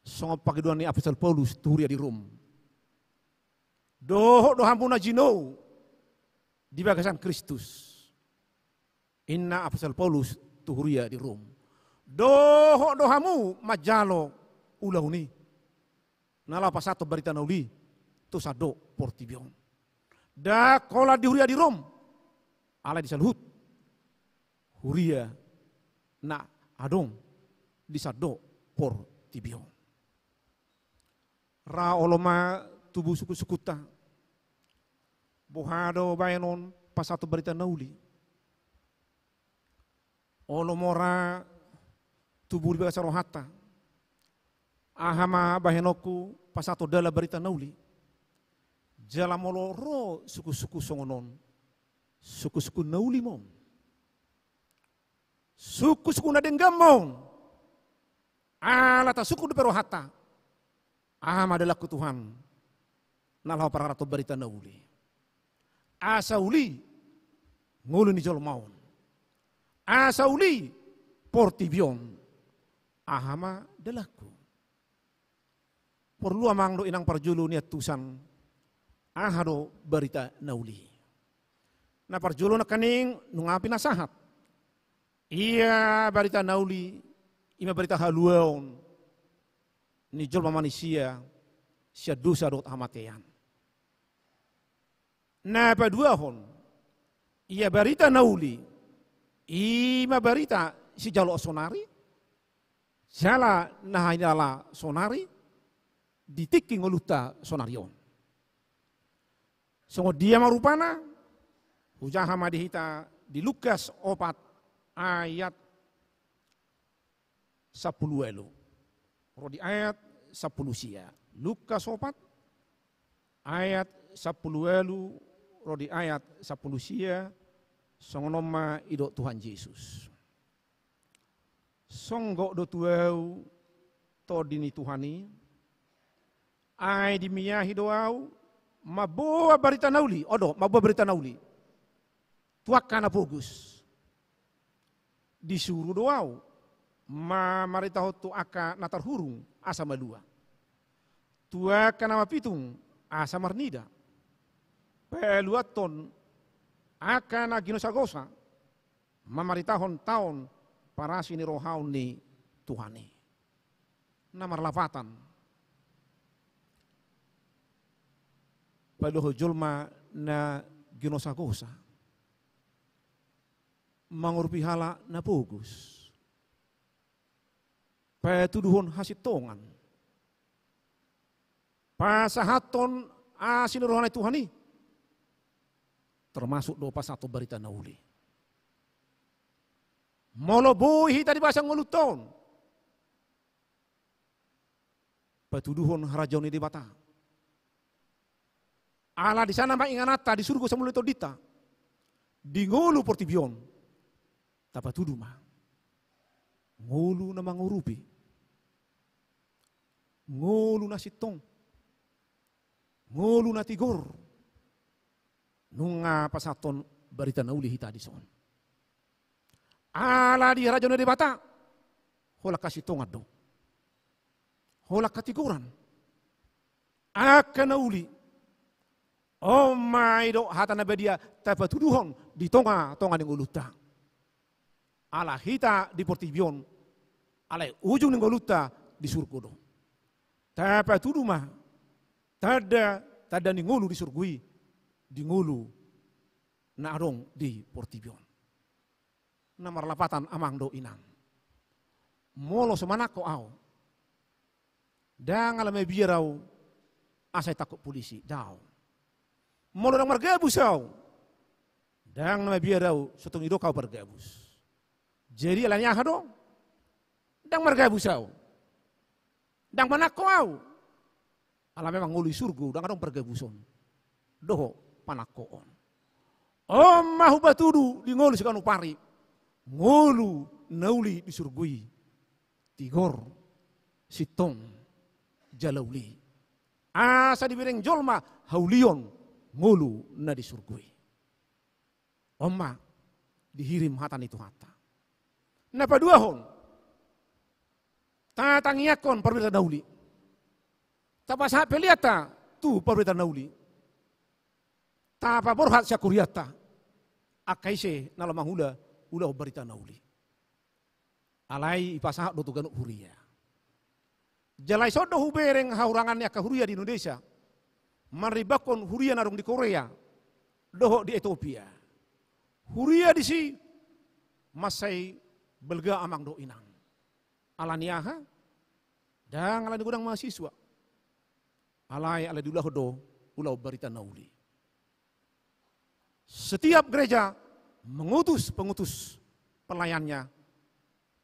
songon pangidoan ni apostel Paulus tu huria di Rom. Dohot do hamu na jinou di bagasan Kristus. Inna apostel Paulus tu huria di Rom. Dohot do hamu manjalo ulaon i, na laho pasahathon barita na uli tu sandok portibi on. Ndang holan di huria di Rom, alai di saluhut huria na adong di sandok portibi on. Ra olo ma tubu sungkunsungkunta. Boha do bahenon pasahathon barita na uli? Olo molo ra tubu di bagasan rohanta, aha ma bahenonku pasahathon dalan barita na uli? Jala molo ro sungkunsungkun songon on, sungkunsungkun na uli ma on. Sungkunsungkun na denggan ma on. Ala tasungkun dope rohanta. Aha ma dalanku Tuhan, na laho pararathon barita na uli? Asa uli ngolu ni jolma on. Asa uli portibi on. Aha ma dalanku? Porlu amang dohot inang parjolo niantusan, aha do barita na uli? Na parjolo nangkaning nunga pinasahat. Ia barita na uli, i ma barita haluaon ni jolma manisia sian dosa dohot hamatean. Na paduahon, ia barita na uli, i ma barita sijaloon saonari, jala na hinilala saonari, di tingki ngolunta saonari on. Songon dia ma rupana? Hujaha ma di hita di Lukas opat ayat sampulu ualu ro di ayat sampulu sia. Lukas opat ayat sampulu ualu ro di ayat sampulu sia. Songon on ma didok Tuhan Jesus. Songgop do tu ahu Tondi ni Tuhan i, ai dimiahi do ahu mamboan barita na uli, on do, mamboan barita na uli tu angka na pogos. Disuru do ahu mamaritahon tu angka na tarhurung asa malua, tu angka na mapitung asa marnida, paluathon angka na ginosagosa, mamaritahon taon parasi ni rohaon ni Tuhan i. Na marlapatan, paluahon jolma na ginosagosa, mangurupi halak na pogos, patuduhon hasintongan, pasahathon asi ni roha ni Tuhan i, termasuk do pasahathon barita na uli. Molo boi hita di bagasan ngolunta on patuduhon harajaon ni Debata, ala di sana ma ingananta di surgo sian mulai tondinta, di ngolu portibi on tapatudu ma ngolu na mangurupi, ngolu na sintong, ngolu na tigor, nunga pasahathon barita na uli hita dison. Ala di harajaon ni Debata, holan hasintongan do, holan hatigoran, angka na uli. On ma didok hata na badia tapatuduhon di tongatonga ni ngolunta. Ala hita di portibi on, alai ujung ni ngolunta di surgo do. Tapatudu ma tanda, tanda ni ngolu di surgo i di ngolu na adong di portibi on. Na marlapatan amang dohot inang, molo so manangko ahu, ndang ala mabiar ahu asa ditangkok polisi, daong. Molo ndang margabus ahu, ndang na mabiar ahu so tung didok ahu pargabus. Jadi ala ni aha do? Ndang margabus ahu, ndang manangko ahu. Ala memang ngolu di surgo ndang adong pargabuson dohot panangkoon. On ma hupatudu di ngolu siganup ari, ngolu na uli di surgo i, tigor, sintong, jala uli. Asa dibereng jolma haulion ngolu na di surgo i. On ma dihirim hata ni Tuhanta. Na paduahon, tatangiangkon parbarita na uli. Tapasahat peleanta tu parbarita na uli. Tapaborhat sian hurianta angka ise na laho mangula ulaon barita na uli. Alai dipasahat do tu ganup huria. Jala dison do hubereng hahurangan ni angka huria di Indonesia, manimbanghon huria na adong di Korea dohot di Etiopia. Huria disi mansai balga amang dohot inang. Ala ni aha? Ndang ala ni godang mahasiswa. Alai ala diulahon do ulaon barita na uli. Setiap gereja mengutus pengutus pelayannya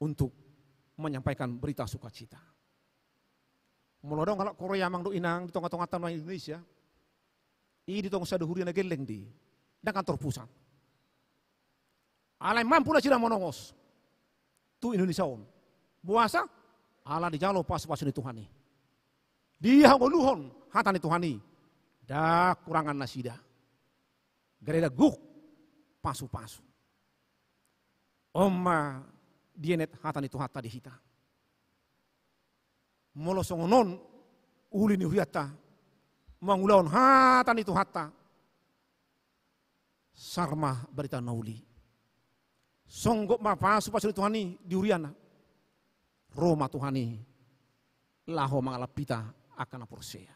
untuk menyampaikan berita sukacita. Molo adong halak Korea amang dohot inang di tonga-tonganta nuaeng Indonesia, i ditongos sada huria na gelleng do i, ndang kantor pusat. Alai mampu nasida manongos tu Indonesia on. Boasa? Ala dijalo pasupasu ni Tuhan i. Dihangoluhon hata ni Tuhan i. Ndang kurangan nasida. Gabe dagok pasupasu. On ma dienet hata ni Tuhanta di hita. Molo songon on uli ni hurianta mangulahon hata ni Tuhanta, sahat ma barita na uli. Songgop ma pasupasu ni Tuhan i di huriana. Ro ma Tuhan i laho mangalap hita angka na porsea.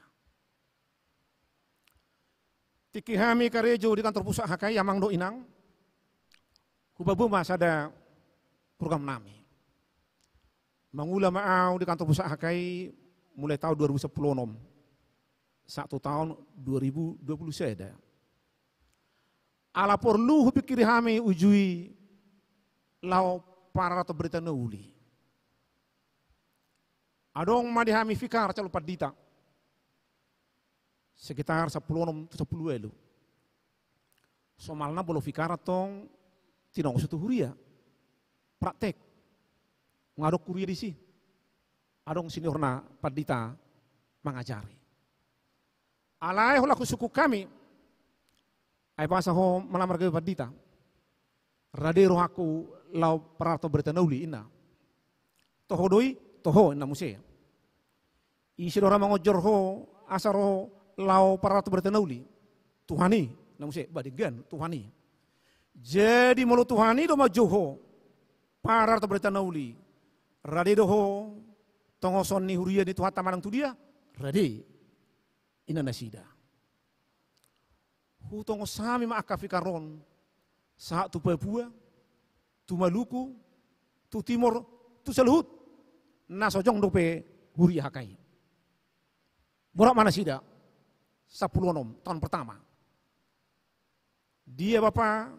Tingki hami karejo di kantor pusat H K I, amang dohot inang, hupaboa ma sada program nami. Mangula ma au di kantor pusat H K I mulai taon dua ribu sampulu onom sahat tu taon dua ribu dua pulu sada. Ala porlu hupingkiri hami uju i laho pararathon barita na uli. Adong ma di hami fikar calon pandita sekitar sampulu onom tu sampulu ualu. Somalna molo fikar antong tinongos tu huria. Praktek. Nga adong huria disi. Adong seniorna pandita mangajari. Alai holan husungkun hami, ai boasa ho malamar gabe pandita? Rade rohangku laho pararathon barita na uli, ninna. Toho do i? Toho, ninna muse. Ise do ra mangonjor ho asa ro laho pararathon barita na uli? Tuhan i, ninna muse. Ba denggan, Tuhan i. Jadi molo Tuhan i do manjou ho pararathon barita na uli, rade do ho tongoson ni huria ni Tuhanta manang tu dia? Rade, ninna nasida. Hutongos hami ma angka fikar on sahat tu Papua, tu Maluku, tu Timor, tu saluhut na so jongjong dope huria H K I. Borat ma nasida, sampulu onom, taon pertama. Dia bapa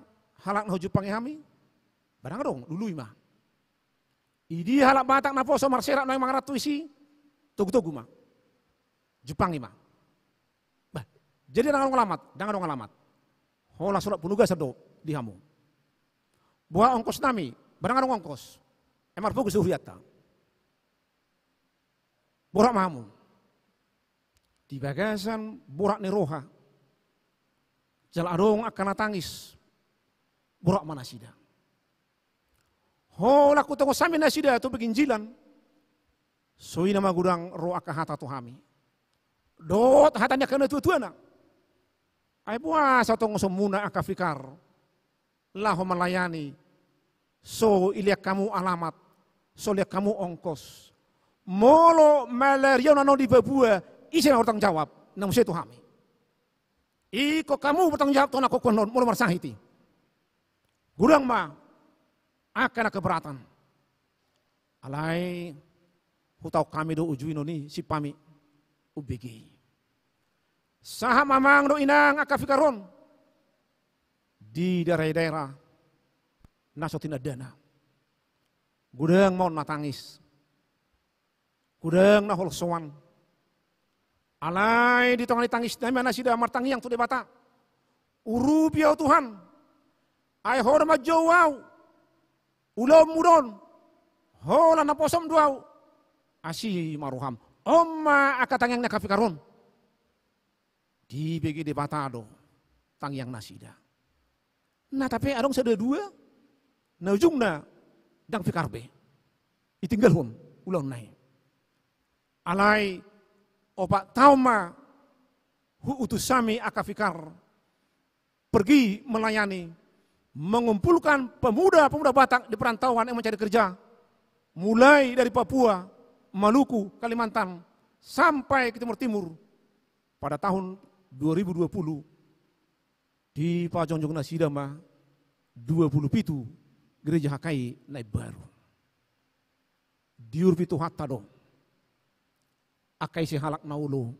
halak na hujumpangi hami? Ba ndang adong, lului ma. Idia halak Batak naposo marserak naeng mangaranto disi? Togutogu ma. Jumpangi ma. Bah, jadi ndang adong alamat? Ndang adong alamat. Holan surat penugasan do di hamu. Boha ongkos nami? Ba ndang adong ongkos. Emar fokus do hurianta. Borat ma hamu. Di bagasan borat ni roha, jala adong angka na tangis, borat ma nasida. Holan hutongos hami nasida tu parginjilan, songon i ma godang ro angka hata tu hami. Dohot hata ni angka natuatuana. Ai boasa tongosonmuna angka fikar laho malayani, so dilean hamu alamat, so dilean hamu ongkos. Molo malaria on annon di Papua, ise na bertanggung jawab? Ninna muse tu hami. Ingkon hamu bertanggung jawab tu angka hukuman on, molo marsahit i. Godang ma angka na keberatan. Alai hutaon hami do uju i, ninna i, simpami umbege i. Sahat ma amang dohot inang angka fikar on di daerah-daerah na so tinandana. Godang ma on na tangis. Godang na holsoan. Alai di tonga ni tangis nami ma nasida martangiang tu Debata. Urupi ahu Tuhan, ai Ho do manjou ahu. Ulaonmu do on, holan naposom do ahu. Asi ma roham. On ma angka tangiang ni angka pikar on. Dibege Debata do tangiang nasida. Na, tapi adong sada dua na ujungna ndang pikar be, ditinggalhon ulaonna i. Alai opat taon ma huutus hami angka pikar pergi melayani, mengumpulkan pemuda-pemuda Batak di perantauan yang mencari kerja, mulai dari Papua, Maluku, Kalimantan, sampai ke Timur Timur. Pada tahun dua ribu dua puluh, dipajongjong nasida ma dua puluh pitu gereja H K I na imbaru. Diurupi Tuhanta do angka ise halak na olo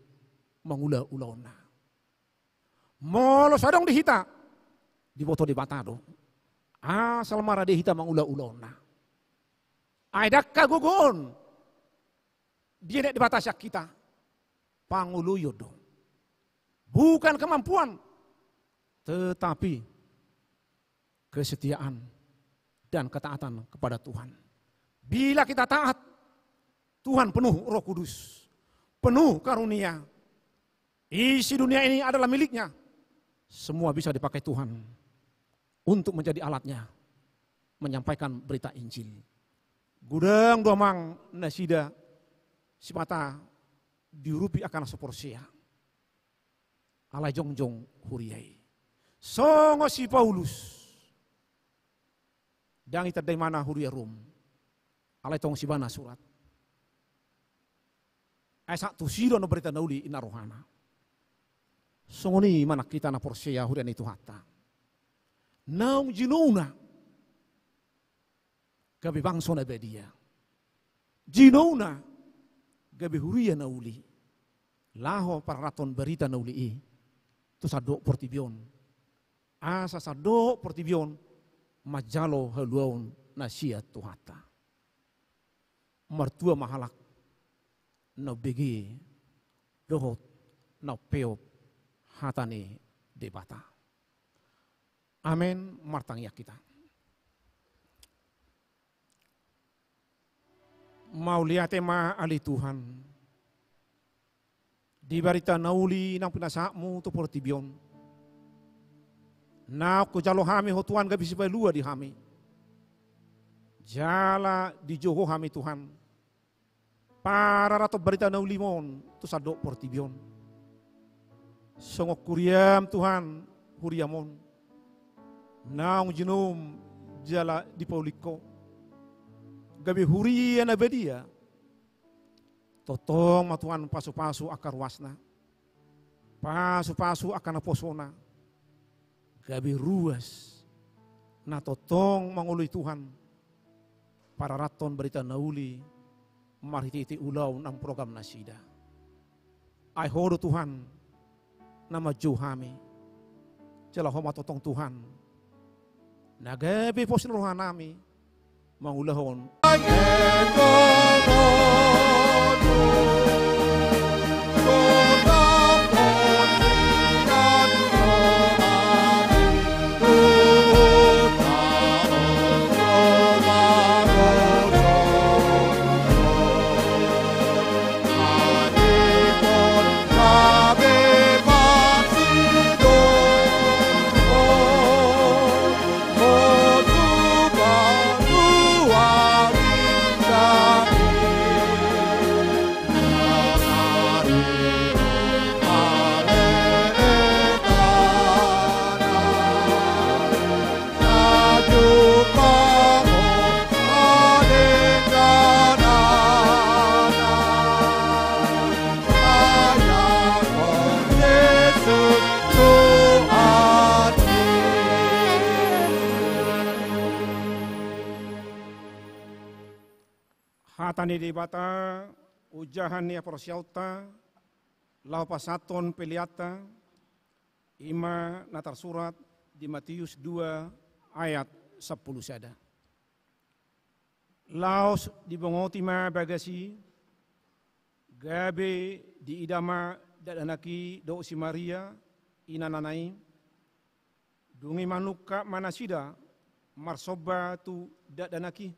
mangula ulaonna. Molo so adong di hita, diboto Debata do, asal ma rade hita mangula ulaonna. Ai ndang hagogoon dienet Debata sian hita. Pangoloion do. Bukan kemampuan, tetapi kesetiaan dan ketaatan kepada Tuhan. Bila kita taat, Tuhan penuh Roh Kudus, penuh karunia. Isi dunia ini adalah miliknya. Semua bisa dipakai Tuhan untuk menjadi alatnya menyampaikan berita Injil. Godang do amang nasida sipata diurupi angka na so porsea. Alai jongjong huria i. Songon si Paulus. Ndang itanda ibana huria Rom. Alai tong sibana surat. Ai sahat tusi do na barita na uli i na rohana. Songon i ma nang hita na porsea huria ni Tuhanta. Naung jinouna gabe bangso na badia. Jinouna gabe huria na uli. Laho pararathon barita na uli i tu sandok portibi on. Asa sandok portibi on manjalo haluaon na sian Tuhanta. Martua ma halak na umbege dohot na umpeop hata ni Debata. Amen. Martangiang hita. Mauliate ma ale Tuhan. Di barita na uli naung pinasahatmu tu portibi on. Naung hujalo hami ho Tuhan gabe sipalua di hami. Jala dijou ho hami Tuhan. Pararathon barita na uli on tu sandok portibi on. Songon huriam Tuhan, huriam on. Naung jinoum jala dipaulihon ho. Gabe huria na badia. Tongtong ma Tuhan pasupasu angka ruasna. Pasupasu angka naposona. Gabe ruas. Na tongtong mangoloi Tuhan. Pararathon barita na uli. Marhitehite ulaon nang program nasida. Ai ho do Tuhan. Na manjou hami. Jala ho ma tongtong Tuhan. Na gabe pos ni rohanami. Mangulahon. Hata ni Debata, ojahan ni haporseaonta, laho pasahathon peleanta, i ma na tarsurat di Matius dua ayat sampulu sada. Laos dibongoti ma bagas i, gabe diida ma dakdanak i dohot si Maria, inanana i, Dung i manungkap ma nasida marsomba tu dakdanak i.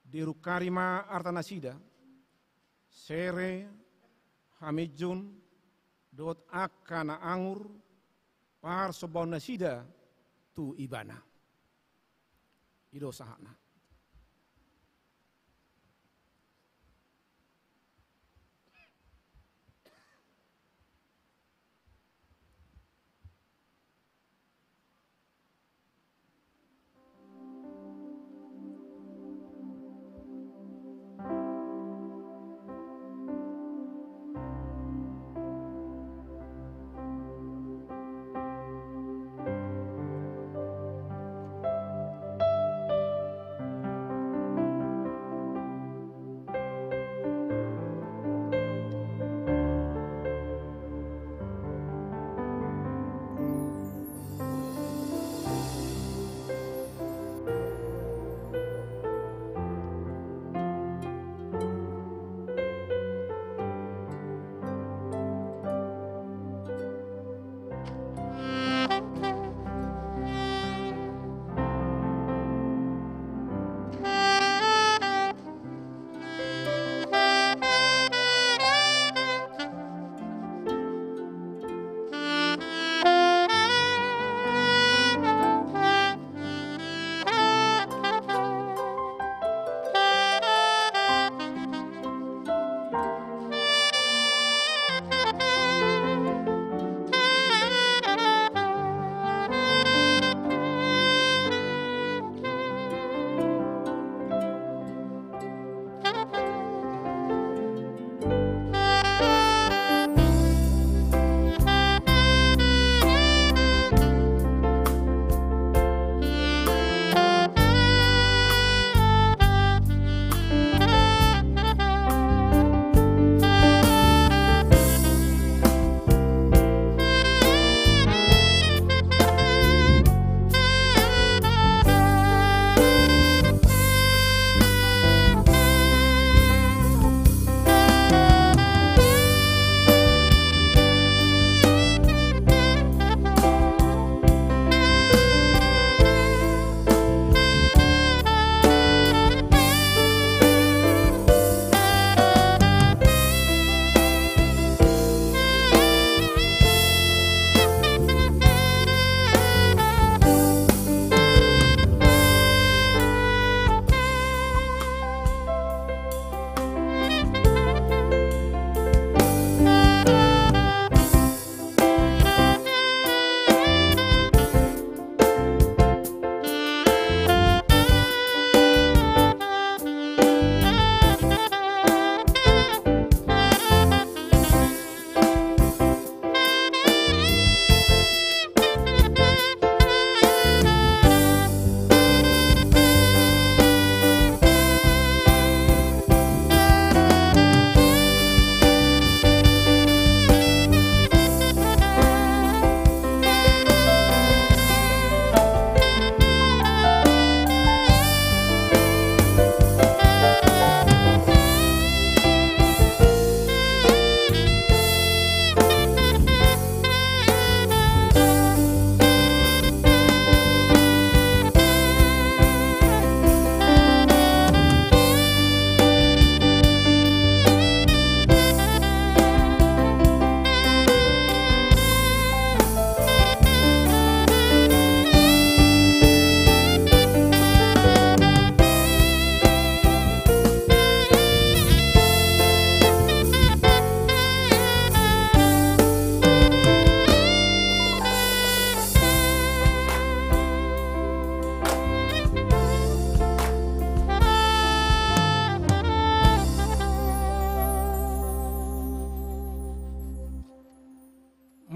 Dirungkari ma arta nasida, sere, haminjun, dohot angka na angur, parsombaon nasida tu ibana. I do sahatna.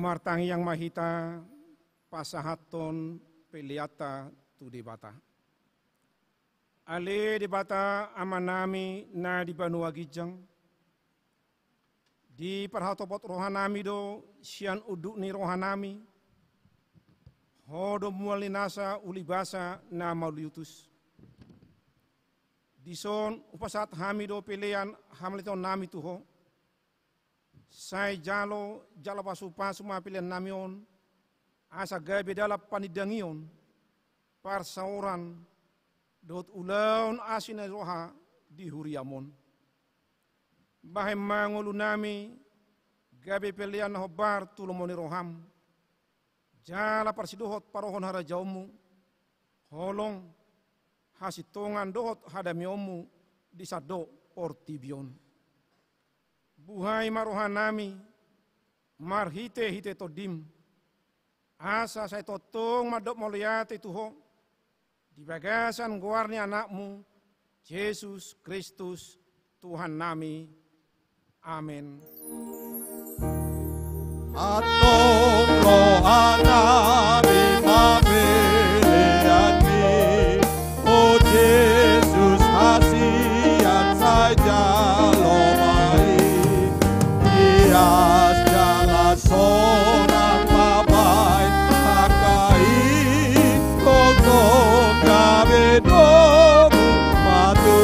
Martangiang ma hita pasahathon peleanta tu Debata. Ale Debata Amanami na di banua ginjang, diparhatopot rohanami do sian unduk ni rohanami, Ho do mual ni nasa ulibasa na mauliutus. Dison hupasahat hami do pelean hamaliatonnami tu Ho. Sai jalo jala pasupasu ma peleannami on, asa gabe dalan panindangion, parsaoran, dohot ulaon asi ni roha di huriam on. Bahen ma ngolunami gabe pelean na hombar tu lomo ni roham, jala parsidohot parrohahon harajaonmu, holong, hasintongan dohot hadameonmu di sandok portibi on. Buhai ma rohanami marhitehite Tondim, asa sai tongtong mandok mauliate tu Ho, di bagasan goar ni Anakmu, Jesus Kristus, Tuhannami. Amen. Antong rohanami mambelei Ho, Jesus, hasian sai jalo ma i. Ias jala sonang ma bahen angka i, tongtong gabe domu ma tu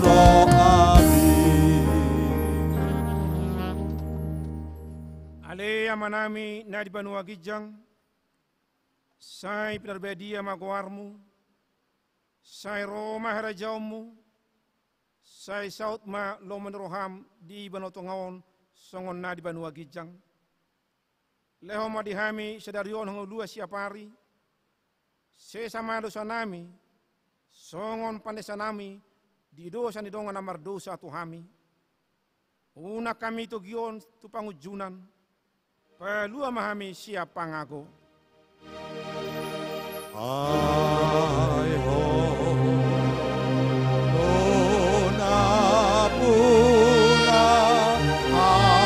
rohami. Ale Amanami na di banua ginjang, sai pinarbadia ma goarmu, sai ro ma harajaonmu, sai saut ma lomo ni roham di banua tonga on songon na di banua ginjang. Lehon ma di hami sadari on hangoluan siapari, sesa ma dosanami, songon panesanami di dosa ni dongan na mardosa tu hami. Unang hami togion tu pangunjunan, palua ma hami sian pangago. Ai Ho, do nampuna harajaon,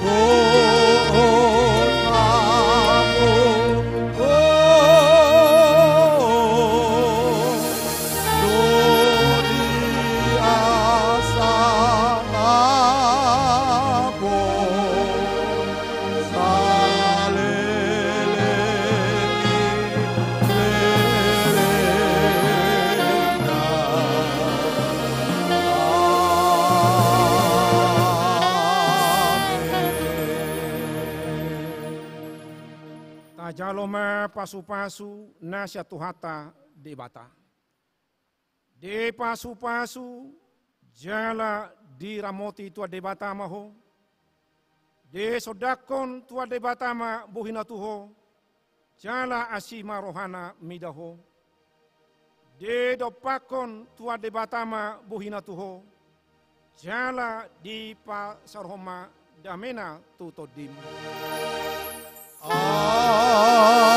dohot hamu, Ho, do di asa mangapul saleleng ni lelengna. Amen. Tajalo ma pasupasu na sian Tuhanta Debata. Dipasupasu jala diramoti Tuhan Debata ma ho. Disondangkon Tuhan Debata ma bohina tu ho, jala asi ma rohana mida ho. Didompakkon Tuhan Debata ma bohina tu ho, jala dipasaorhon ma damena tu tondim. Amen.